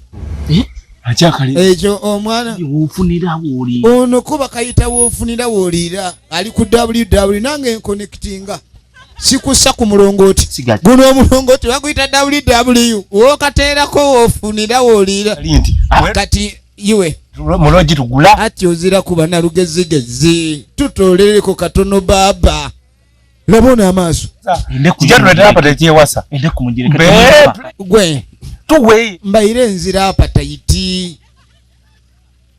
Ekyo omwana W'ofunira w'oliira. Ono ko bakayita w'ofunira w'oliira. Ali ku WW nange nkonekitinga. Sikussa ku mulongooti. Sigati. Guno omulongooti baguyita WW. W'okateerako w'ofunira w'oliira. Ali nti, Kati iwe. Mulongi tugula. Ati ozira kuba na lugezigezi. Tutolereko katono baaba. Laba ono amaaso. Kijja tuleetera apatayiti ewasa. Mbe- Gwe. Tuwe. Mbayire nzira apatayiti.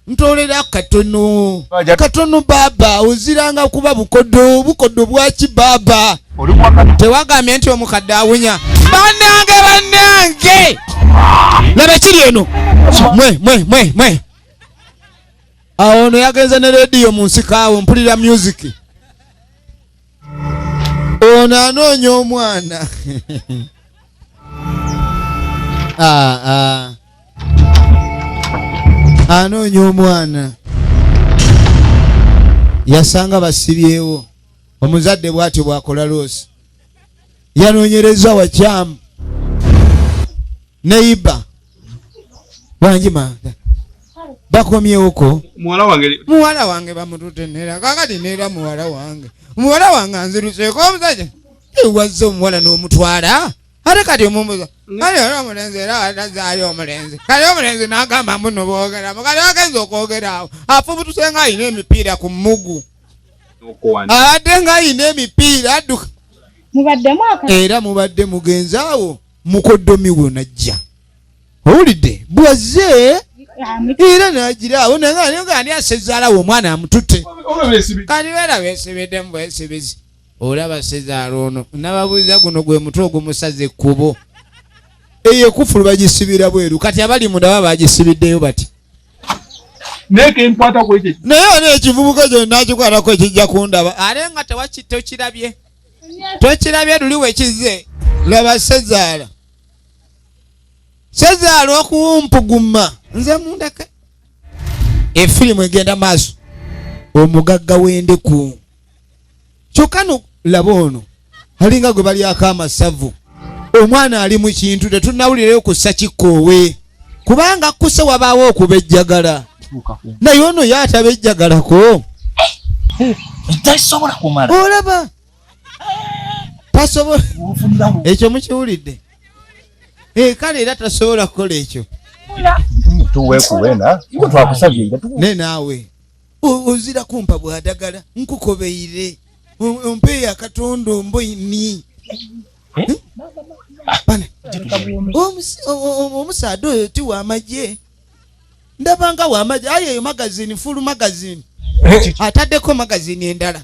Ntolera katono. Baja- Katono baaba oziranga kuba bukodo, bukodo bwaki baaba. Oli mwaka- Tewagambye nti omukadde awunya. Bannange, bannange. Laba kiri eno. Mwe, mwe, mwe, mwe. Awo ono yagenze ne rediyo mu nsiko awo mpulira music. Ono anoonya omwana. Anoonya omwana. Yasanga basibyewo. Omuzadde bw'atyo bw'akola loosi. Yanoonyereza wakyamu. Neiba. Wangi manda. Bakomyewoko. Muwala wange. Muwala wange bamututte neera. Kaakati neera muwala wange. Muwala wange anziruseeko omusajja. Ewazze omuwala n'omutwala. Ate kati omumbuza. Kale era omulenzi era atazaayo omulenzi. Kale omulenzi n'agamba mbu nno boogeramu. Kale agenza okwogera awo. Afubutuse ng'alina emipiira ku mmugu. Ate ng'alina emipiira adduka. Mubaddemu aka- Era mubadde mugenzi awo mukoddomi we n'ajja. Owulidde? Bw'azze era n'agira awo naye nga ani asezaalawo omwana amututte. Kati beera beesibiddemu bwesibizi. Olaba sezaala ono n'ababuuza guno gwe mutwe ogumusaza ekkubo. Eyo ekufulu bagisibira bweru kati abali munda baba bagisibiddeyo bati. Naye ke nkwatako ekyo. Naye ono ekivubuka kyonna akikwatako ekijja kundaba. Ate nga tokirabye. Tokirabye luli we kizze. Laba sezaala. Sezaala okuwumpuguma. Nze mundeke. Efirimu egenda maaso. Omugagga w'endeku. Kyokka no laba ono. Alinga gwe balyako amasavu. Omwana ali mu kintu tetunnawulirayo kussa kikkoowe. Kubanga kkuse wabaawo okubejjagala. Naye ono ye atabejjagalako. Tasobola kumala. Olaba. Tasobola ekyo mukiwulidde. Eh, kale era tasobola kukola ekyo. Tuwekuwena twakusabye ne naawe ozira kumpa bwadagala nkukobeire ompeeyo akatondo mboini. Eh? Omusaadha oyo ti wamagye, ndabanga wamagye, aye eyo magazini full magazini, ataddeko magazini endala.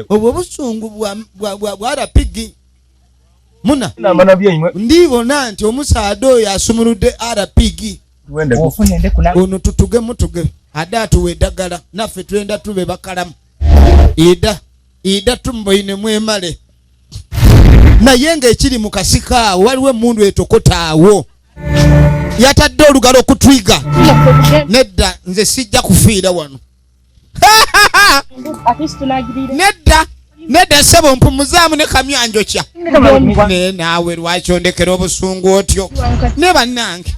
Obwo obusungu bwa RPG muna ndibona nti omusaadha oyo asumuludde RPG. Ono tutuge mutuge ade atuwe eddagala naffe twenda tube bakalamu ida ida tumboine mwemale. Naye ng'ekiri mu kasika awo waliwo emmundu etokota awo, yatadde olugalo okutwiga. Nedda nze sijja kufiira wano. Nedda nedda ssebo mpumuzaamu ne kamyanjokya. Naye naawe lwaki ondekera obusungu otyo? Ne bannange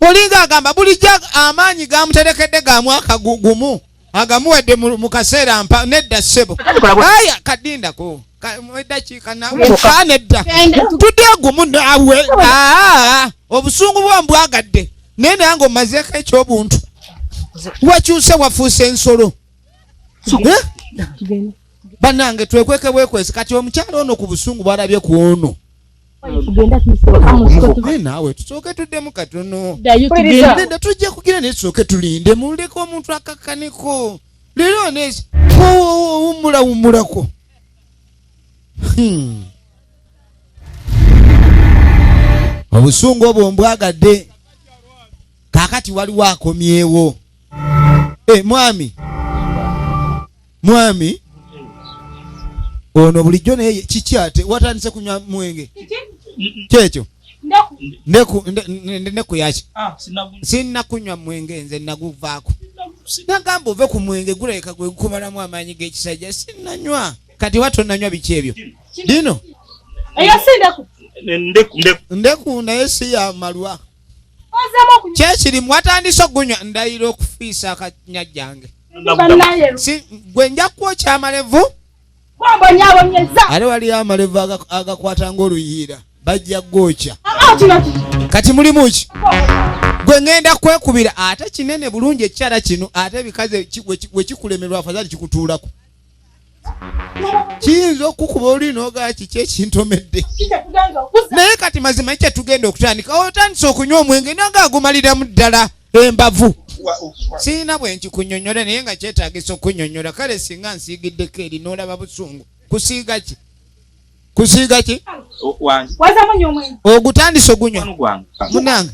olinga agamba bulijjo amaanyi gamuterekedde ga mwaka gumu agamuwadde mu kaseera mpa. Nedda ssebo aya kadindako eddakiika nedda tudde gumu naawe. Obusungu bwo mbwagadde naye nange omazeeko ekyobuntu, wakyuse wafuuse ensolo. Bannange twekweke bwekwesi. Kati omukyala ono ku busungu bwalabye ku ono naawe tusooke tuddemu katono, nedda tujja kugira naye tusooke tulinde muleke omuntu akakkaneko leero nesi owummulawummulako. Obusungu obwo mbwagadde. Kaakati waliwo akomyewo. Mwami mwami ono bulijjo naye kiki ate watandise kunywa mwenge kyekyo? Ndeku yaki? Sinnakunywa mwenge nze naguvaako. Nagamba ove ku mwenge gulabika gwe gukumalamu amaanyi g'ekisajja. Sinnanywa. Kati watonanywa biki ebyo? Dino ndeku naye si yamalwa. Kyekirimu watandise okunywa ndayira okufiisa akanyajjange. Gwe nja kwokya amalevu. Ate waliyo amalevu agakwata ng'oluyiira bajja gwokya. Kati mulimu ki? Gwe ngenda kwekubira ate kinene bulungi ekyala kino ate ebikazi we kikulemerwa afadhali kikutuulako. Kiyinza okukuba oli n'ogaa kiki ekintomedde. Naye kati mazima kye tugenda okutandika otandise okunywa omwenge naga agumaliramu ddala embavu. Sirina bwe nkikunyonnyola naye nga kyetaagisa okunyonnyola. Kale singa nsiigiddeko eri n'olaba busungu. Kusiiga ki? Kusiiga ki? Ogutandise ogunywa munange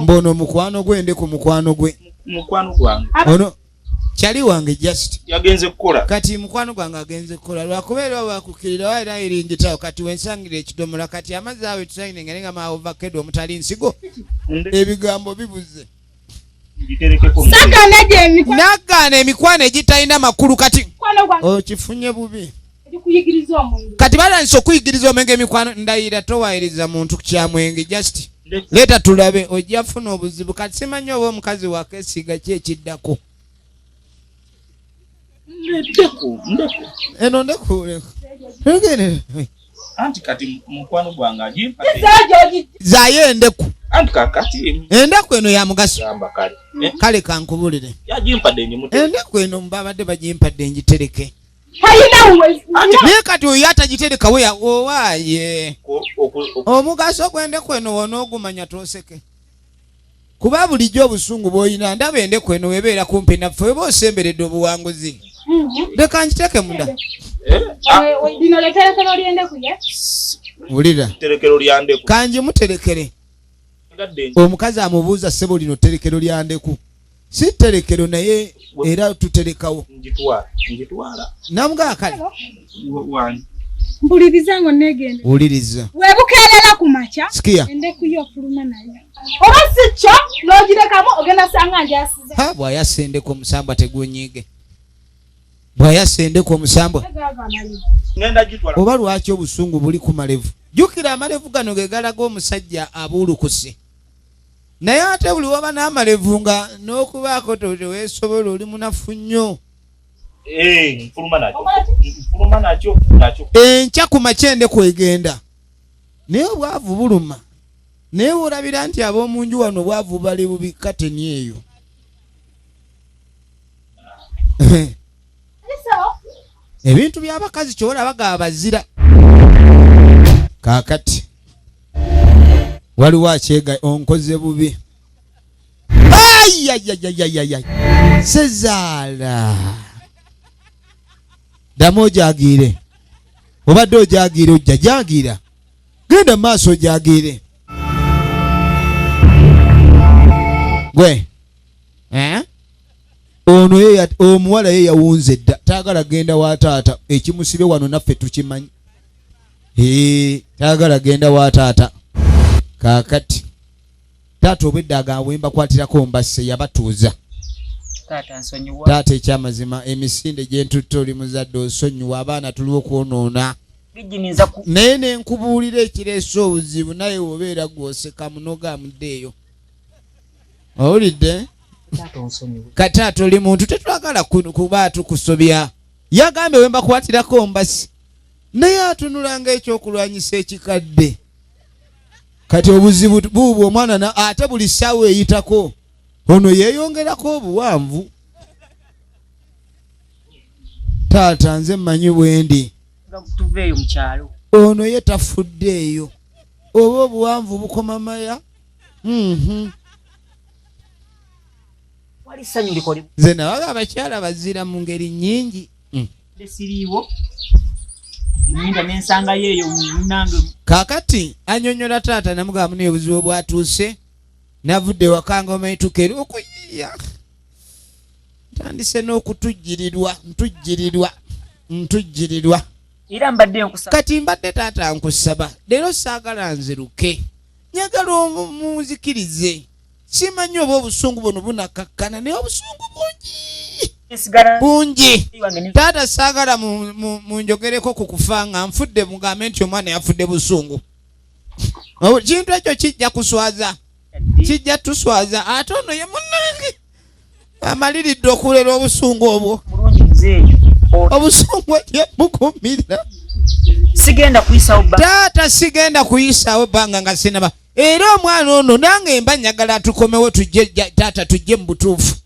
mbono mukwano gwe nde ku mukwano gwe ono kyali wange just yagenze kukola. Kati mukwano gwange agenze kukola lwakubeera wakukirira waera eringitawo kati wensangira ekidomola kati amazzi awo tusangire nga nga ovakkedo omutali nsigo ebigambo bibuze. Nagaana emikwano egitalina makulu kati okifunye bubi. Kati batandise okuyigiriza omwenge emikwano. Ndayira towayiriza muntu kya mwenge just leeta tulabe ojja funa obuzibu. Kati simanyi oba omukazi wakeesiiga ki ekiddako. Eno ndeku Anti kati mukwano gwange agimpa zaayo endeku. Anti kakati endeku eno ya mugaso. Kale kankubulire endeku eno mbabadde bagimpadde ngitereke. Naye kati oyo atagiterekawo owaaye omugaso gw'endeku eno wonoogumanya toseke. Kuba bulijjo obusungu bw'olina ndaba endeku eno webeera kumpi naffe weba osemberedde obuwanguzi. Leka nkiteeke munda. Wulira kangi muterekere. Omukazi amubuuza ssebo lino tterekero lya ndeku. Si tterekero naye era tuterekawo. Namugaa kale. Mpuliriza ngo negenda. Wuliriza. Webukeerera ku makya. Sikia. Endeku yo ofuluma nayo. Oba si kyo n'ogirekamu ogenda sanga njasiza. Ha bw'ayasa endeku omusambwa tegunyiige. Bw'ayasa endeku omusambwa. Oba lwaki obusungu buli ku malevu? Jjukira amalevu gano ge galaga omusajja abuulukuse. Naye ate buli waba n'amalevu nga n'okubaako teweesobola oli munafu nnyo. Eh, nfuluma nakyo. Nfuluma nakyo nakyo. Enkya ku makya endeku egenda. Naye obwavu buluma. Naye olabira nti ab'omu nju wano obwavu bali bubi kateni eyo. Ebintu by'abakazi kyolaba gabazira. Kaakati waliwo akyega onkoze bubi. Ayayayayayay sezaala ddamu ojagiire, obadde ojagiire, ojja jagiira, genda mu maaso ojagiire gwe. Eh? Ono ye omuwala ye yawunze dda, taagala genda wa taata, ekimusibe wano naffe tukimanyi. Taagala genda wa taata. Kaakati taata obwedda agamba mbakwatirako mbasse, yabatuuza. Taata nsonyiwa. Taata ekyamazima emisinde gye ntutte oli muzadde osonyiwa, abaana tuli okwonoona. Bijiniza ku Naye ne nkubuulira ekireese obuzibu, naye obeera gw'oseka munoga muddeeyo. Owulidde? Taata onsonyiwe. Kataata oli muntu tetwagala kuba tukusobya. Yagambye we mbakwatirako mbasi, naye atunulanga ekyokulwanyisa ekikadde. Kati obuzibu buubwo omwana ate buli ssaawa eyitako ono yeeyongerako obuwanvu. Taata nze mmanyi bwendi. Tuveeyo mu kyalo. Ono ye tafuddeeyo. Oba obuwanvu bukoma maya. Wali ssanyu likole. Nze nabaga abakyala bazira mu ngeri nnyingi. Siriiwo. Nninda n'ensanga yeeyo munnange. Kaakati annyonnyola taata namugamba muno obuzibu bwatuuse. Navudde waka nga omanyi tukeera okuyiiya. Ntandise n'okutujjirirwa, ntujjirirwa, ntujjirirwa. Era mbadde nkusaba. Kati mbadde taata nkusaba. Leero saagala nziruke. Njagala munzikirize. Simanyi oba obusungu buno bunakakkana, naye obusungu bungi. Bungi. Taata saagala munjogereko ku kufa nga nfudde mugambe nti omwana yafudde busungu. Kintu ekyo kijja kuswaza. Kijja tuswaza. Ate ono ye munnange amaliridde okulera obusungu obwo. Obusungu ye bukumira. Sigenda kuyisawo bbanga. Taata sigenda kuyisawo bbanga nga sinaba. Era omwana ono nange mba njagala tukomewo tujje, taata tujje mu butuufu.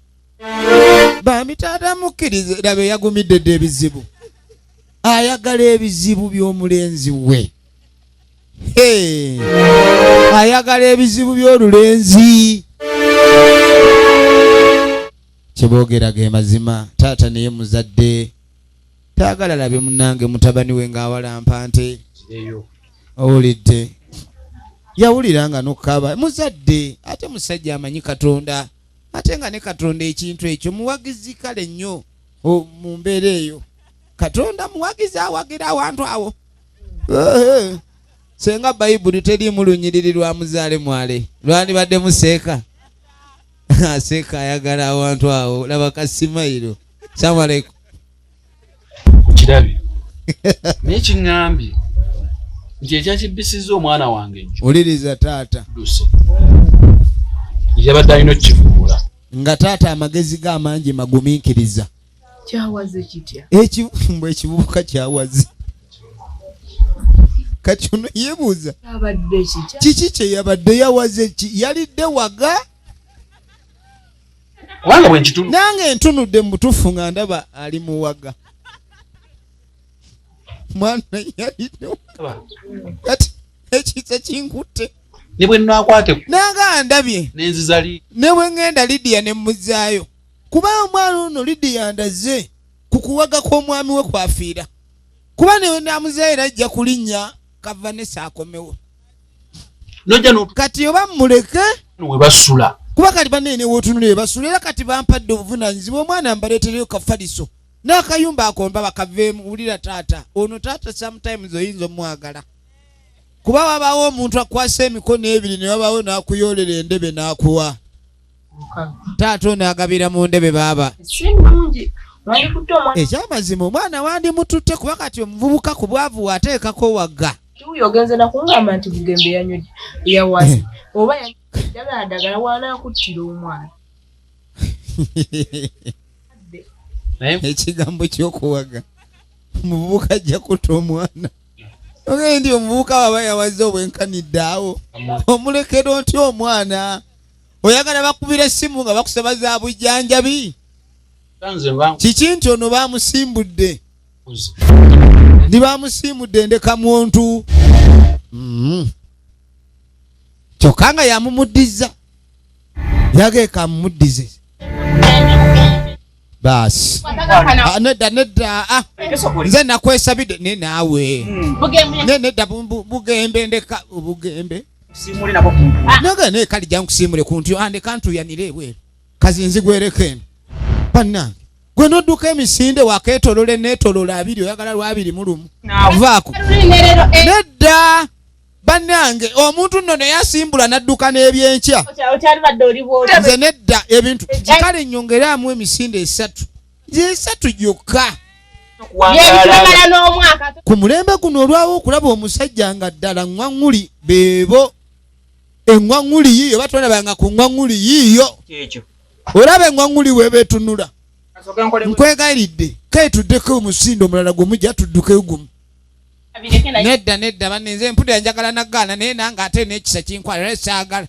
Bambi taata mukkirize, laba yagumidde dda ebizibu. Ayagala ebizibu by'omulenzi we. Hey. Ayagala ebizibu by'olulenzi. Kyeboogera ge mazima, taata naye muzadde. Taagala labe munnange mutabani we ng'awalampa nte. Owulidde. Yawulira nga n'okukaaba muzadde, ate musajja amanyi Katonda, ate nga ne Katonda ekintu ekyo muwagizi kale nnyo mu mbeera eyo. Katonda muwagizi awagira awantu awo. Senga Bayibuli teriimu lunyiriri lwa muzaale mwale, lwandibadde museeka. Aseeka ayagala awantu awo, laba kasimayiro. Assalamu alaikum. Okirabye. Naye kiŋŋambye nti ekyakibbisizza omwana wange jjo. Wuliriza taata. Duse. Yabadde alina okkivuula. Nga taata amagezi ge amangi magumiikiriza. Kyawaze kitya? Ekibumba ekivubuka kyawaze. Kati ono yeebuuza. Kyabadde kitya? Kiki kye yabadde yawaze ki? Yalidde waga? Kubanga bwe nkitunu. Nange ntunudde mu butuufu nga ndaba ali mu waga. Mwana yalidde waga. Kati ekisa kinkutte. Ne bwe nnaakwate. Nanga ndabye. Ne nziza Lidiya. Ne bwe ŋŋenda Lidiya ne mmuzaayo. Kuba omwana ono Lidiya ndaze ku kuwaga kw'omwami we kwafiira. Kuba ne naamuzaayo era ajja kulinnya kava ne saakomewo. Nojja n'otu- Kati oba mmuleke. We basula. Kuba kati banne ne wootunula we basula, era kati bampadde obuvunaanyizibwa omwana mbaleetereyo kafaliso. N'akayumba ako mba bakaveemu, wulira taata. Ono taata sometimes oyinza omwagala. Kuba wabaawo omuntu akwasa emikono ebiri ne wabaawo n'akuyoolera endebe n'akuwa. Taata ono agabira mu ndebe baaba. Si nnungi. Wandikutte omwana. Ekyamazima omwana wandimututte kuba kati omuvubuka ku bwavu waateekako wagga. Tuuyo ogenze na kungamba nti Bugembe yanywedde yawaze. Oba yanywedde ddagala wanaakuttira omwana. Ekigambo ky'okuwaga omuvubuka ajja kutta omwana. Ogende nti omuvubuka waba yawaze obwenkanidde awo omulekera otya omwana? Oyagala bakubira essimu nga bakusaba za bujjanjabi? Kiki nti ono bamusimbudde ndi bamusiimudde ndeka muntu kyokka nga yamumuddiza yageeka amumuddize baasi. Ah, nedda nedda, ah, nze nakwesabidde ne naawe ne nedda bugembe ndeka obugembe naga naye kale jangu kusiimule ku ntyo andeka ntuyanire ebweru kazi nzigwereko eno bannange gwe nodduka emisinde wakeetolola eneetolola abiri oyagala lwabiri mu lumu vaako nedda bannange omuntu nno naye asimbula n'adduka n'ebyenkya nze nedda ebintu kale nyongeraamu emisinde esatu esatu gyokka ku mulembe guno olwawo okulaba omusajja nga ddala ŋŋwaŋŋuli beebo eŋŋwaŋŋuli yiiyo batolabanga ku ŋŋwaŋŋuli yiiyo olaba eŋŋwaŋŋuli webeetunula nkwegayiridde keetuddeko omusindo omulala gwe mujja tuddukeyo gumu nedda nedda banne nze mpulira njagala nagaana naye nange ate n'ekisa kinkwala naye saagala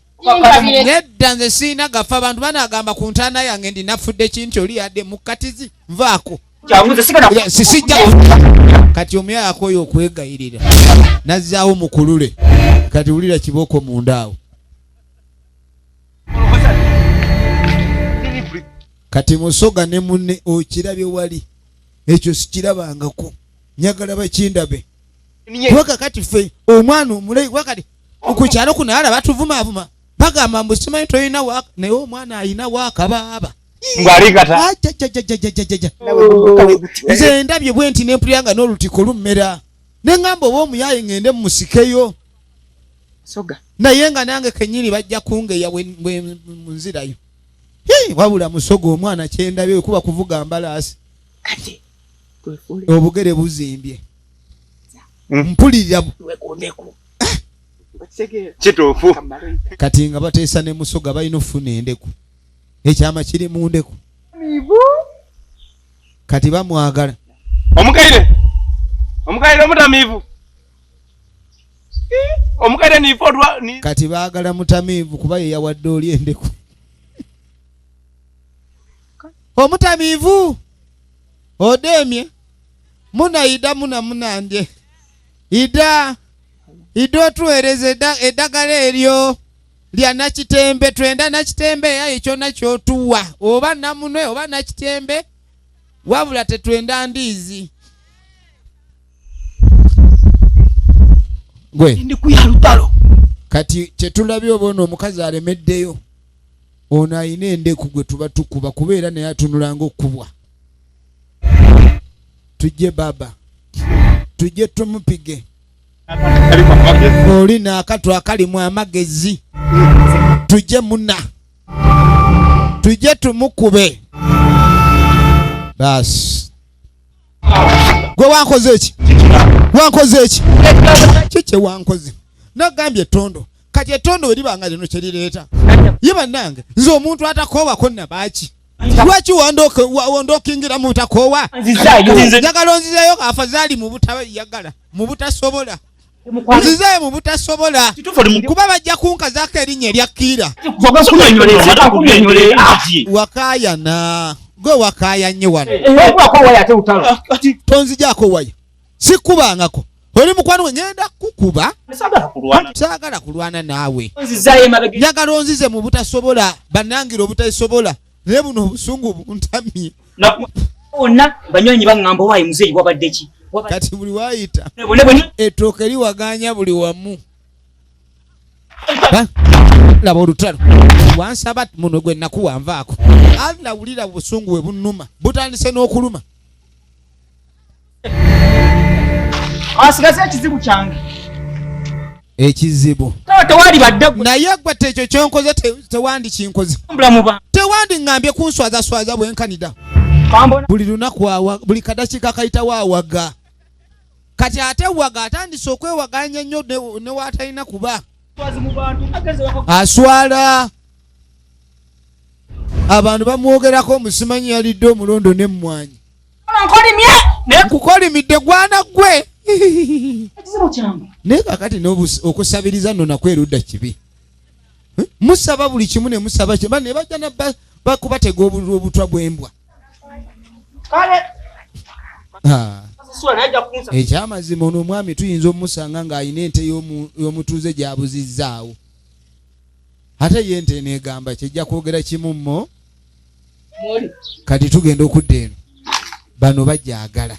nedda nze sirina gafa abantu banagamba ku ntaana yange ndi nafudde kinti oli yadde mukatizi nvaako sisijja kati omuyayako oyo okwegayirira nazzaawo mukulule kati wulira kibooko mundaawo kati musoga ne munne okirabye wali ekyo sikirabangako njagala bakindabe kuba kakati ffe omwana omulayi wakati ku kyalo kuno ala batuvumaavuma bagamba mbu simanyi tolina waaka naye omwana alina waaka baaba nze ndabye bwe nti nempulira nga n'olutiko lummera ne ŋŋamba oba omuyaye ŋŋende mumusikeyo naye nga nange kennyini bajja kungeya bwe nzirayo wabula musoga omwana kyendabye kuba kuvuga mbalaasi obugere buzimbye mpulirira kituufu kati nga bateesa ne musoga balina okufuna endeku ekyama kiri mu ndeku kati bamwagala omukaire omukaire omutamiivu omukaire niife otwa kati baagala mutamiivu kuba ye yawadde oli endeku omutamiivu odemye muna ida muna munandye ida ida otuweereza eddagala eryo lya nakitembe twenda nakitembe yaye kyona kyotuwa oba namunwe oba nakitembe wabula tetwenda ndiizi gwe kati kyetulabye oba ono omukazi alemeddeyo ono alina endeku gwe tuba tukuba kubeera naye atunulanga okukubwa tujje baba tujje tumupige oli naakatu akalimu amagezi tujje muna tujje tumukube basi gwe wankoze eki wankoze eki kikye wankoze nagambye ettondo kati ettondo we liba nga lino kye lireeta ye bannange nze omuntu atakoowako nabaaki lwaki wandookingira mu butakoowa njagala onzizeeyo afazaali mu butayagala mu butasobola nzizeeyo mu butasobola kuba bajja kunkazaako erinnya erya kiira wakaayana gwe wakaayanye wano tonzijaako waya sikubangako oli mukwano we ngenda kukuba saagala kulwana naawe njagala onzize mu butasobola bannangira obutasobola naye buno obusungu buntamye onna banywanyi baŋŋamba owaayi muzeeyi wabadde ki kati buli waayita ettooke liwaganya buli wamu laba olutalo wansaba muno gwe nakuwa nvaako alla wulira busungu we bunnuma butandise n'okuluma asigaze ekizibu kyange ekizibu naye gwe tekyo kyonkoze tewandikinkoze tewandiŋŋambye kunswazaswaza bwenkanida buli lunaku buli kadakiika kayitawo awaga kati ate waga atandise okwewaganya ennyo ne waatalina kuba aswala abantu bamwogerako omusimanyi yalidde omulondo n'emmwanyi. Nkukolimidde gwana gwe. Naye kakati okusabiriza nno nakwo erudda kibi. Musaba buli kimu ne musaba kimu ne bajja bakubatega obutwa bw'embwa. Ekyamazima ono omwami tuyinza omusanga ng'alina ente y'omutuuze gy'abuzizzaawo. Ate ye ente eneegamba kijja kwogera kimu mmo. Kati tugenda okudda eno. Bano bajagala.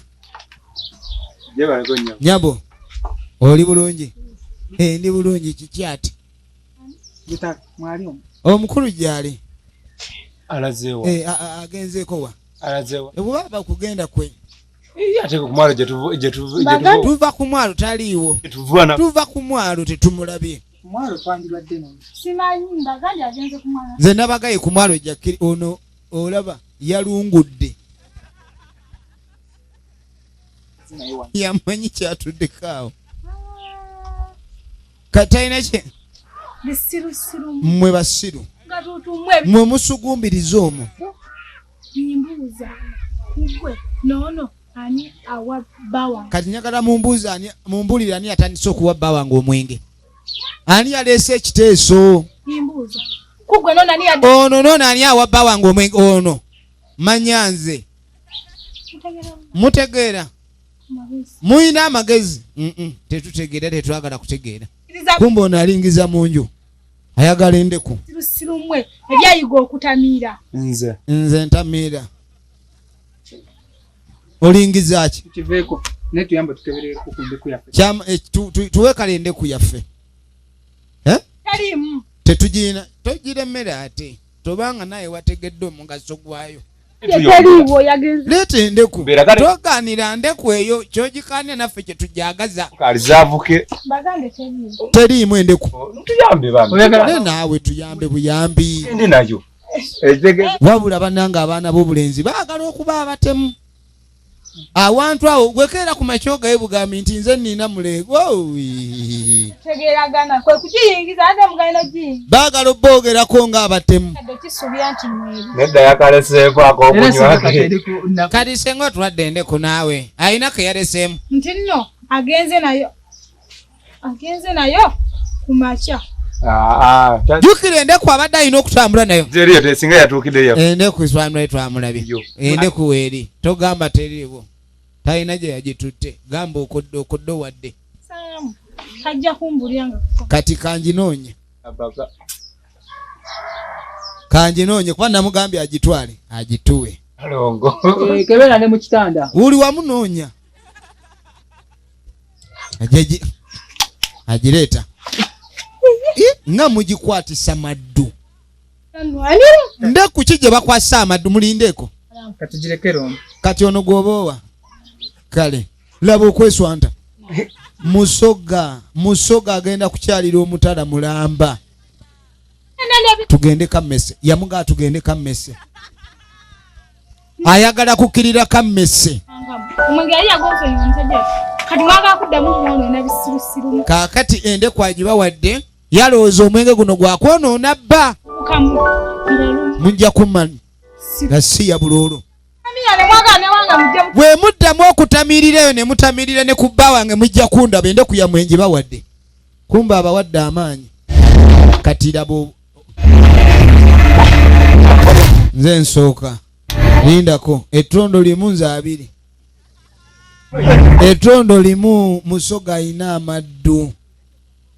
Nyabo, oli bulungi? Ndi bulungi kiki ate? Omukulu gy'ali? Alazeewa. Agenzeeko wa? Alazeewa. Bw'aba kugenda kwe. Ate ku mwalo gye tuva ku mwalo taliiwo. Tuva ku mwalo tetumulabye. Nze nabagaye ku mwalo jakiri ono olaba yalungudde. Yamanyi kyatuddeko awo. Katalina kye? Mmwe basiru. Mmwe musugumbiriza omwo. Kati njagala mumbuuze ani, mumbulire ani atandise okuwa bba wange omwenge. Ani yaleese ekiteeso? Ono nono ani awa bba wange omwenge ono? Manya nze. Mutegeera. Muyina amagezi. Tetutegeera, tetwagala kutegeera. Kumbe ono alingiza mu nju. Ayagala endeku. Ebyayiga okutamiira. Nze ntamiira. Olingiza ki? Kiveeko naye tuyambe tukebereko ku ndeku yaffe. Tuwe kale endeku yaffe. Taliimu. Tetugirina, togiremera ate. Tobanga naye wategedde omugaso gwayo. Teliiwo yagenze. Leeta endeku. Togaanira ndeku eyo ky'ogikaanira naffe kye tujagaza. Alizaavuke. Bagambe teliiwo. Teriimu endeku. Tuyambe bambi. Naye naawe tuyambe buyambi. Ndi nayo. Wabula bannange abaana b'obulenzi baagala okuba abatemu. Awantu awo gwekeera ku makya ogaye bugambi nti nze nnina muleego. Tegeeragana kwe kugiyingiza ate mugenda ogiyingiza. Baagala obboogerako ng'abatemu. Kisuubira nti mweri. Nedda yakaleseeko ak'okunywa. Kati senga otwadde endeku naawe alina ke yaleseemu. Nti nno agenze nayo. Agenze nayo ku makya. Jjukira endeku abadde alina okutambula nayo. Eriyo tesinga yatuukidde yaffe. Endeku twamulabye. Endeku weeri togamba teriiwo. Talina gye yagitutte gamba okodde okodde wadde. Saamu tajja kumbulira nga Kati kanjinoonye. Kanjinoonye kuba namugambye agitwale agituwe. Alongo. Kebera ne mu kitanda. Uli wamunoonya. Agireeta. Nga mugikwatisa maddu. Ndeku ki gye bakwasa amaddu mulindeeko. Katugirekere ono. Kati ono gw'oba owa. Kale laba okweswanta. Musoga agenda kukyalira omutala mulamba. Tugende kammese. Yamugaa tugende kammese. Ayagala kukkirira kammese. Omwenge yali yagonsonyiwa omusajja. Kati mwagala kuddamu mwonoona bisirusiru. Kaakati endeku agibawadde yalowooza omwenge guno gwakwonoona bba. Mujja kummanyi. Nga si ya buloolo. Bwe muddamu okutamirira eyo ne mutamirira ne ku bba wange mujja kundaba endeku yammwe ngibawadde. Kumbe abawadde amaanyi. Kati laba nze nsooka. Lindako ettondo limu nze abiri. Ettondo limu Musoga ayina amaddu.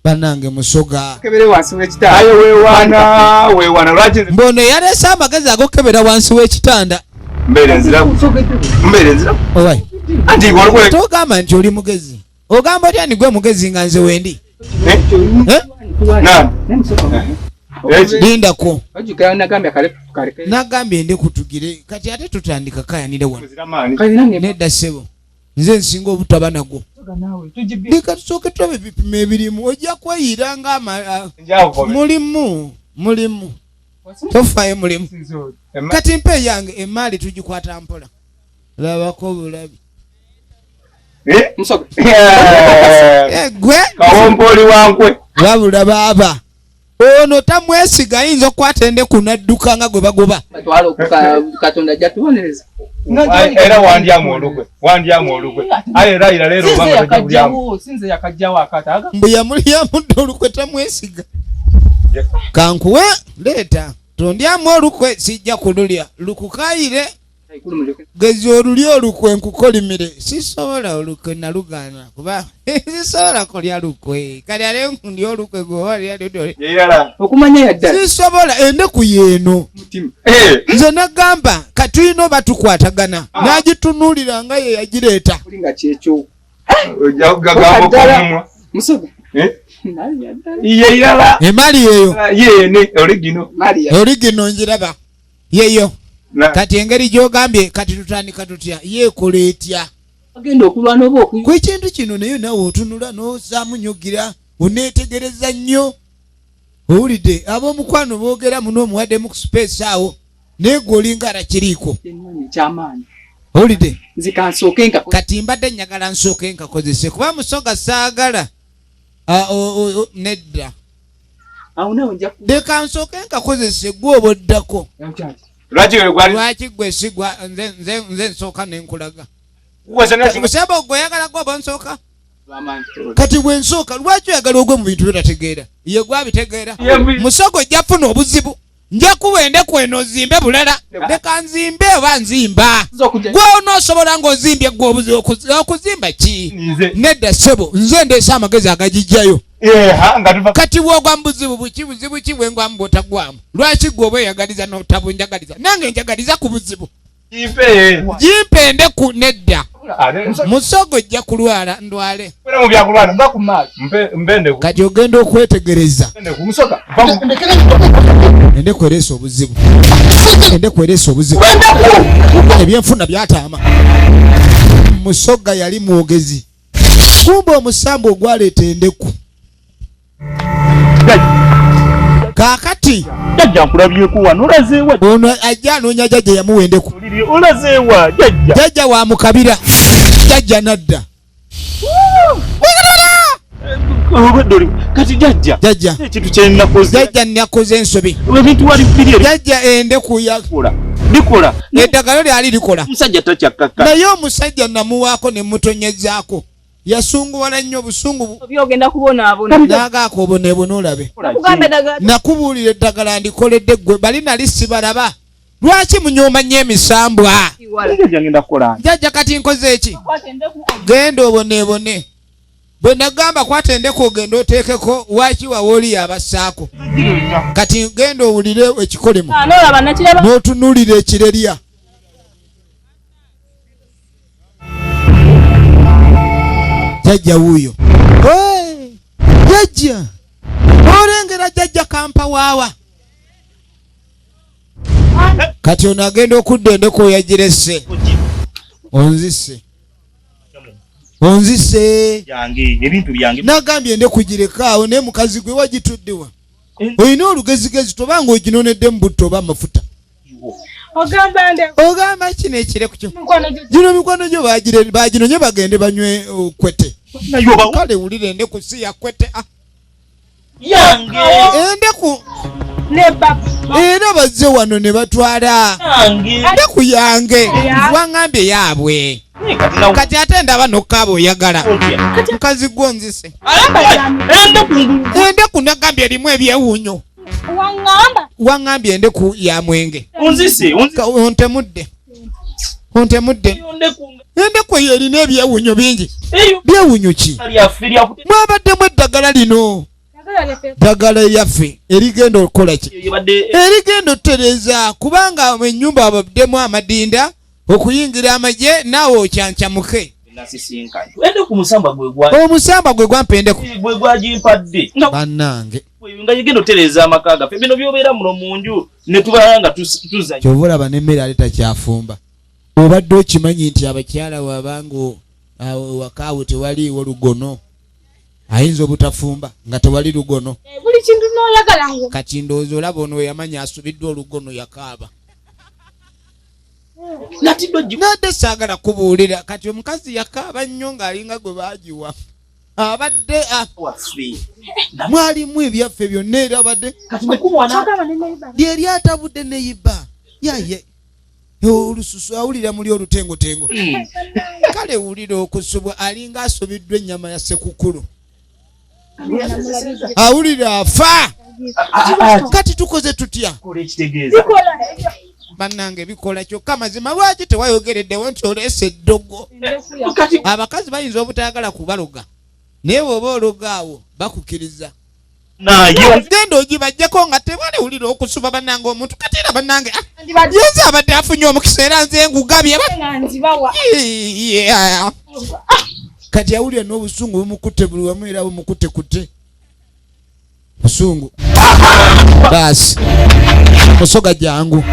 Bannange Musoga. Kebere wansi w'ekitanda. Ayo weewaana weewaana lwaki. Mbono yaleese amagezi ag'okukebera wansi w'ekitanda. Mbeere nzira. Mbeere nzira. Owaye. Anti waliwo. Togamba nti oli mugezi. Ogamba otya ni gwe mugezi nga nze wendi? Nani? Lindako. Nagambye Nagambye endeku tugire kati ate tutandika kayanire wano. Nedda ssebo. Nze nsinga obutaba nagwo. Leka tusooke tulabe ebipimo ebirimu ojja kweyira nga mulimu tofaayo mulimu. Kati mpa eyange emaali tugikwata mpola. Labako bulabi. Gwe Kawompoli wankwe. Wabula baaba. Ono tamwesiga, ayinza okukwata endeku n'adduka nga gwe bagoba. Batwala okuka Katonda ajja tubonereza. Era wandyamu olukwe, wandyamu olukwe. Aye era leero Sinze obanga tojja kulyamu. yakajjawo, sinze yakajjawo akataaga. Mbu yamulyamudde olukwe, tamwesiga. Kankuwe leeta tondyamu olukwe, sijja kululya lukukayire. Gezi oluli olukwe nkukolimire, sisobola olukwe nalugaana kuba sisobola kulya lukwe. Kali ale ndya olukwe gwe. Yeirala. Okumanya yaddala. Sisobola endeku yeeno. Mutima. Nze nagamba katulina oba tukwatagana, n'agitunuulira nga ye yagireeta. Oli nga kyekyo. Ojja kugagamba okumumwa. Musoga. Eh? Nali yaddala. Yeirala. Emali yeyo. Yeene oligino. Mali ya. Oli gino njiraba yeyo. Na Kati engeri gyogambye, kati tutandika tutya? Yeekola etya? Agenda okulwana oba oku Ku ekintu kino naye naawe otunula n'ozaamu nyugira, oneetegereza nnyo. Owulidde ab'omukwano boogera muno, omuwaddemu ku space awo, naye gwe olinga atakiriiko. Ennyonyi ekyamaanyi. Owulidde? Nze kansooke nka. Kati mbadde njagala nsooke nkakozese kuba musoga saagala nedda. Awo nawe nja ku. Leka nsooke nkakozese, gwe oba oddako. Lwaki gwe gwali Lwaki gwe sigwa? Nze nsooka nenkulaga. kukozesa naye Musebo, gwe oyagala gwe oba nsooka? Lwamaanyi. Kati bwe nsooka, lwaki oyagala ogwe mu bintu byotategeera? Ye gwabitegeera. Musogo ojja funa obuzibu, nja kuwa endeku eno ozimbe bulala. Leka nzimbe oba nzimba. Nza okujja. Gwe onoosobola ng'ozimbye gwe obuzibu okuzimba ki? Nze. Nedda ssebo, nze ndeese amagezi agagijjayo. Eha nga tuva Kati bwogwa mu buzibu buki? Buzibu ki bwengwamu bwotagwamu? Lwaki gwe oba oyagaliza n'otabunjagaliza? Nange njagaliza ku buzibu. Ipe. Gimpe endeku. Nedda. Ate Musogo ojja kulwala ndwale. kwera mu byakulwana. Mba ku maaso. Mpe mbende ku. Kati ogenda okwetegereza. Mbende ku. Musoga. Va ku Endeku ereese obuzibu, endeku ereese obuzibu, ebyenfuna byataama. Musoga yali mwogezi, kumba omusambu ogwaleeta endeku. Kaakati Jjajja nkulabyeko wano, olazeewa? Ono ajja anoonya jjajja yamuwa endeku. Olazeewa jjajja? Jjajja wa mukabira, jjajja nadda. Obwedde oli kati jjajja. Jjajja. Ekintu kye nakoze. Jjajja, nakoze ensobi. Ebintu wali biri eri. Jjajja, endeku ya Bikola. Bikola. Eddagala lyali likola. Omusajja takyakaka. Naye omusajja namuwaako ne mutonyezaako, yasunguwala nnyo obusungu. Byogenda kubonaabona. N'agaako oboneebone olabe. Nakugamba eddagala. Nakubuulira eddagala ndikoledde ggwe, bali nali sibalaba. Lwaki munyooma nnyo emisambwa? Wala. Jjajja ngenda kukola. Jjajja, kati nkoze eki? Kwata endeku. Genda oboneebone. Bwe nagamba kwata endeku ogenda oteekeko waki wawooli yabassaako. Kati genda owulire ekikolimo. Ah, n'olaba nakiraba. N'otunuulira ekirerya. Jjajja wuuyo. Hey, jjajja olengera jjajja kampawaawa. Kati ono agenda okudda endeku oyagiresse. Onzise, onzise. Yange ebintu byange. Nagambye endeku girekaawo, naye mukazi gwe wagituddewa? Olina olugezigezi, tobanga oginonedde mu butto oba amafuta. Ogamba nde. Ogamba kino ekireku kyo. Mukwano gyo. Gino mikwano gyo baginonye bagende banywe kwete. Naye oba Kale wulira, endeku si yakwete, ah. Yange. Endeku. Ne baba. Era bazze wano ne batwala Yange. endeku yange. Ya. Waŋŋambye yaabwe. Kati nawe Kati ate ndaba nokkaaba oyagala. otya? Mukazi gwonzise. Endeku. Endeku nagambye erimu ebyewuunyo. Waŋŋamba. Waŋŋambye endeku ya mwenge. Onzise. Onzise. Ontemudde, ontemudde. Endeku. Endeku eyo erina ebyewuunyo bingi. Eyo. Byewuunyo ki? Lyaffe lyakutte. Mwabaddemu eddagala lino. Eddagala lyaffe. Ddagala eryaffe erigenda okukola ki? Ebadde Erigenda otutereeza kubanga ennyumba abaddemu amadinda okuyingira amagye, naawe okyancamuke. Nasisinkanye. Endeku musamba gwe gwa Omusamba gwe gwampa endeku. Gwe gwagimpadde. Nga Bannange. nga yegenda otereeza amaka gaffe, bino byobeera muno mu nju ne tubeera nga tuzanya. Kyova olaba n'emmere ate takyafumba. Obadde okimanyi nti abakyala wabanga wakaawe tewaliiwo lugono, ayinza obutafumba nga tewali lugono? Buli kintu n'oyagala ngo. Kati ndowooza olaba ono weyamanya asubiddwa olugono, yakaaba. Natidde oggi. Nadde saagala kubuulira. Kati omukazi yakaaba nnyo ng'alinga gwe baagiwa. Abadde mwalimu ebyaffe byonna era abadde lyeri atabudde neyiba yaye olususu awulira muli olutengotengo. Kale wulira okusubwa alinga asubiddwa ennyama ya ssekukulu. Awulira afa. Kati tukoze tutya? Bannange bikola kyokka mazima lwaki tewayogereddewo nti oleese eddogo? Abakazi bayinza obutayagala kubaloga naye bw'oba ologa awo bakukkiriza. Genda ogibajjeko nga tebalewulira okusuba bannange omuntu kati era bannange yenze abadde afunye omukisa era nze ngugabye. Kati awulira n'obusungu bumukutte buli wamu era bumukutte kutte. Busungu. Basi. Musoga jangu.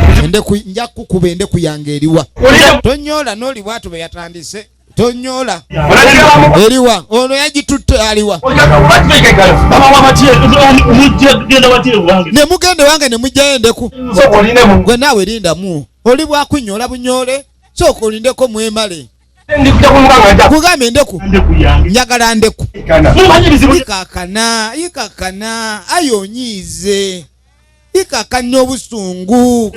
Nja kukuba endeku yange eriwa. Tonyola n'oli bw'atyo bwe yatandise. Tonyola. Eriwa. Ono yagitutte aliwa. Ne mugende wange ne mujjayo endeku. Gwe naawe lindamu. Oli bwakunyola bunyole. Sooka olindeko mwemale. Kugambye endeku. Njagala ndeku. Ikakana, ikakana, ayonyiize. Ikakana obusungu.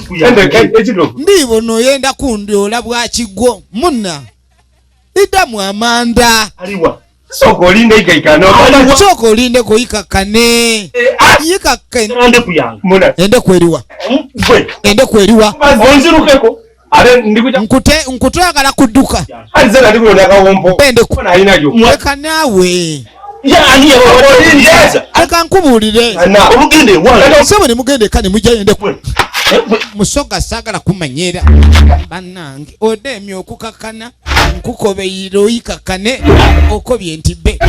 Ndibono yenda kundyola bwakigwo munna. Iddamu amanda. Sooka olinde ikakane. Sooka olindeko ikakane. Ikakane. Endeku eriwa. Endeku eriwa. Onzirukeko. Nkute oyagala kudduka. Endeku. Leka naawe. Leka nkubuulire. Ssebo ne mugenda eka ne mujjayo endeku. Musoga saagala kumanyira. Bannange odeemye okukakana nkukobeyire oyikakane okobye nti be.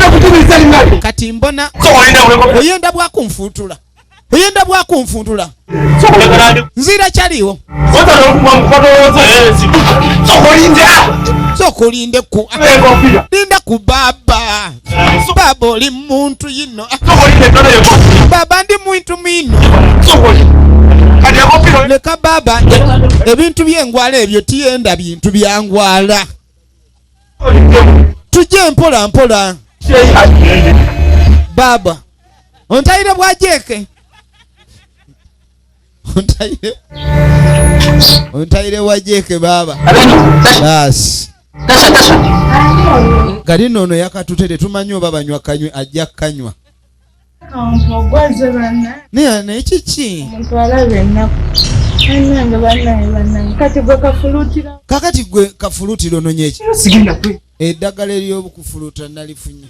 Kati mbona oyenda bwakunfuutula. Oyenda bwakunfuutula. Nzira kyaliwo. Sooka olinde ku. Linda ku baaba. Baaba oli muntu yino. Baaba ndi muntu mwino. Leka baaba ebintu by'engwala ebyo tiyenda bintu bya ngwala. Tujje mpola mpola. Baaba ontayire bwajeeke. Ontayire wajeeke baaba. Basi. Kati nno ono yakatute tetumanyi oba banywa kanywe ajja kanywa. Naye kiki? Kakati gwe kafuluutira ononye ki? Eddagala ery'obukufuluuta nalifunye.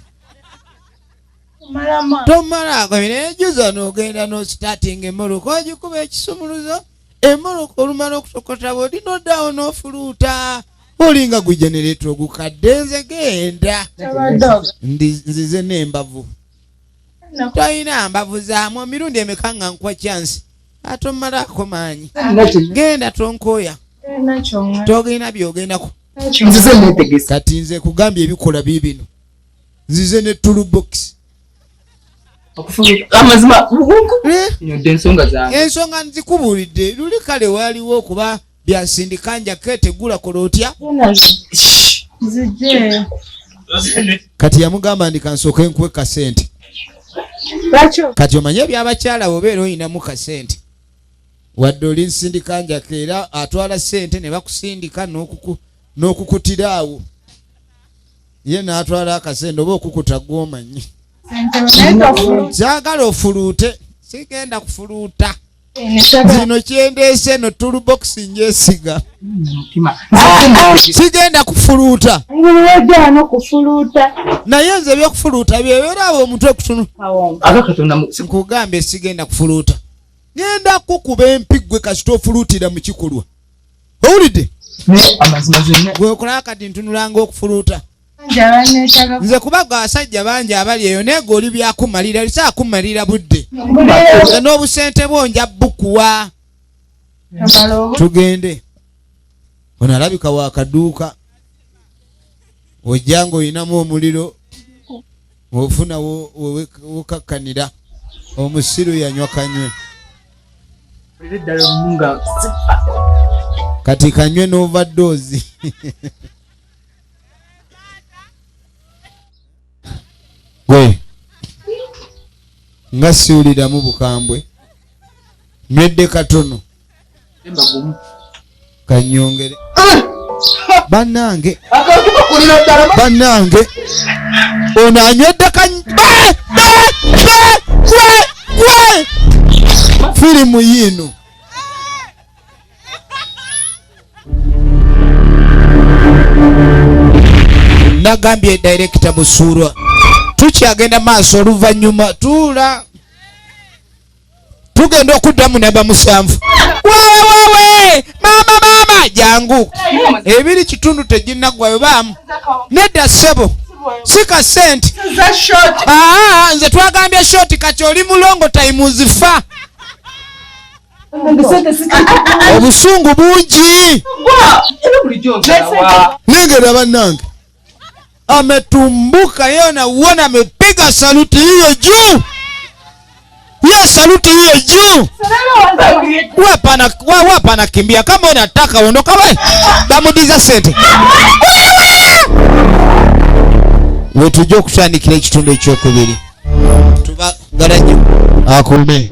Tomalaako nejuza n'ogenda n'ositaatinga emmoloka ogikuba ekisumuluzo emmoloka olumala okutokota bw'oli n'oddaawo n'ofuluuta olinga gwe genereeta ogukadde nze genda nzize n'embavu. Tolina mbavu zaamu emirundi emeka nga nkuwa chance ate omalaako maanyi. Genda tonkooya. Togenda by'ogendako. Kati nze kugambye ebikola biibino. Nzize ne toolbox. Ensonga nzikubuulidde luli kale waaliwo okuba byasindika njake tegula kola otya. Kati yamugamba ndi kansooke nkuwe kasente. Kati omanye ebyabakyala bw'obeera oyinamu kasente wadde oli nsindika njake era atwala ssente ne bakusindika n'okukutira awo ye n'atwala akasente oba okukuta gw'omanyi. Saagala ofuluute, sigenda kufuluuta. Zino kyendeese eno toolbox njesiga. Sigenda kufuluuta. Naye nze ebyokufuluuta byebeera awo omutwe kutunu. Nkugambye sigenda kufuluuta. Ngenda kukuba empi ggwe kasita ofuluutira mu kikolwa. Owulidde? Gwe okola kati ntunulanga okufuluuta. Nze kubaga abasajja bangi abali eyo naye gwe oli byakumalira lisaakumalira budde. Nze n'obusente bwo nja bukuwa. Tugende. Ono alabika waakaduuka. Ojja ng'olinamu omuliro ofuna wokakkanira. Omusiru yanywa kanywe. Kati kanywe n'overdose. Gwe nga siwuliramu bukambwe, nywedde katono kanyongere. Bannange, bannange, ono anywedde ka gwe firimu yiino. Nagambye director Busuulwa tukyagenda maaso, oluvannyuma tuula tugenda okuddamu namba 7. Wewewe maama, maama jangu, ebiri kitundu teginnaggwayo baamu. Nedda ssebo, si ka sente. Aa, nze twagambye short, kati oli mulongo times fa. Obusungu bungi. Nengera bannange ametumbuka yeye, nauona amepiga saluti hiyo juu, hiyo saluti hiyo juu. Wapana wapana, kimbia kama unataka ondoka we, bamudiza sente. Wetujja okutandikira ekitundu ekyokubiri, tubagala nnyo, akume.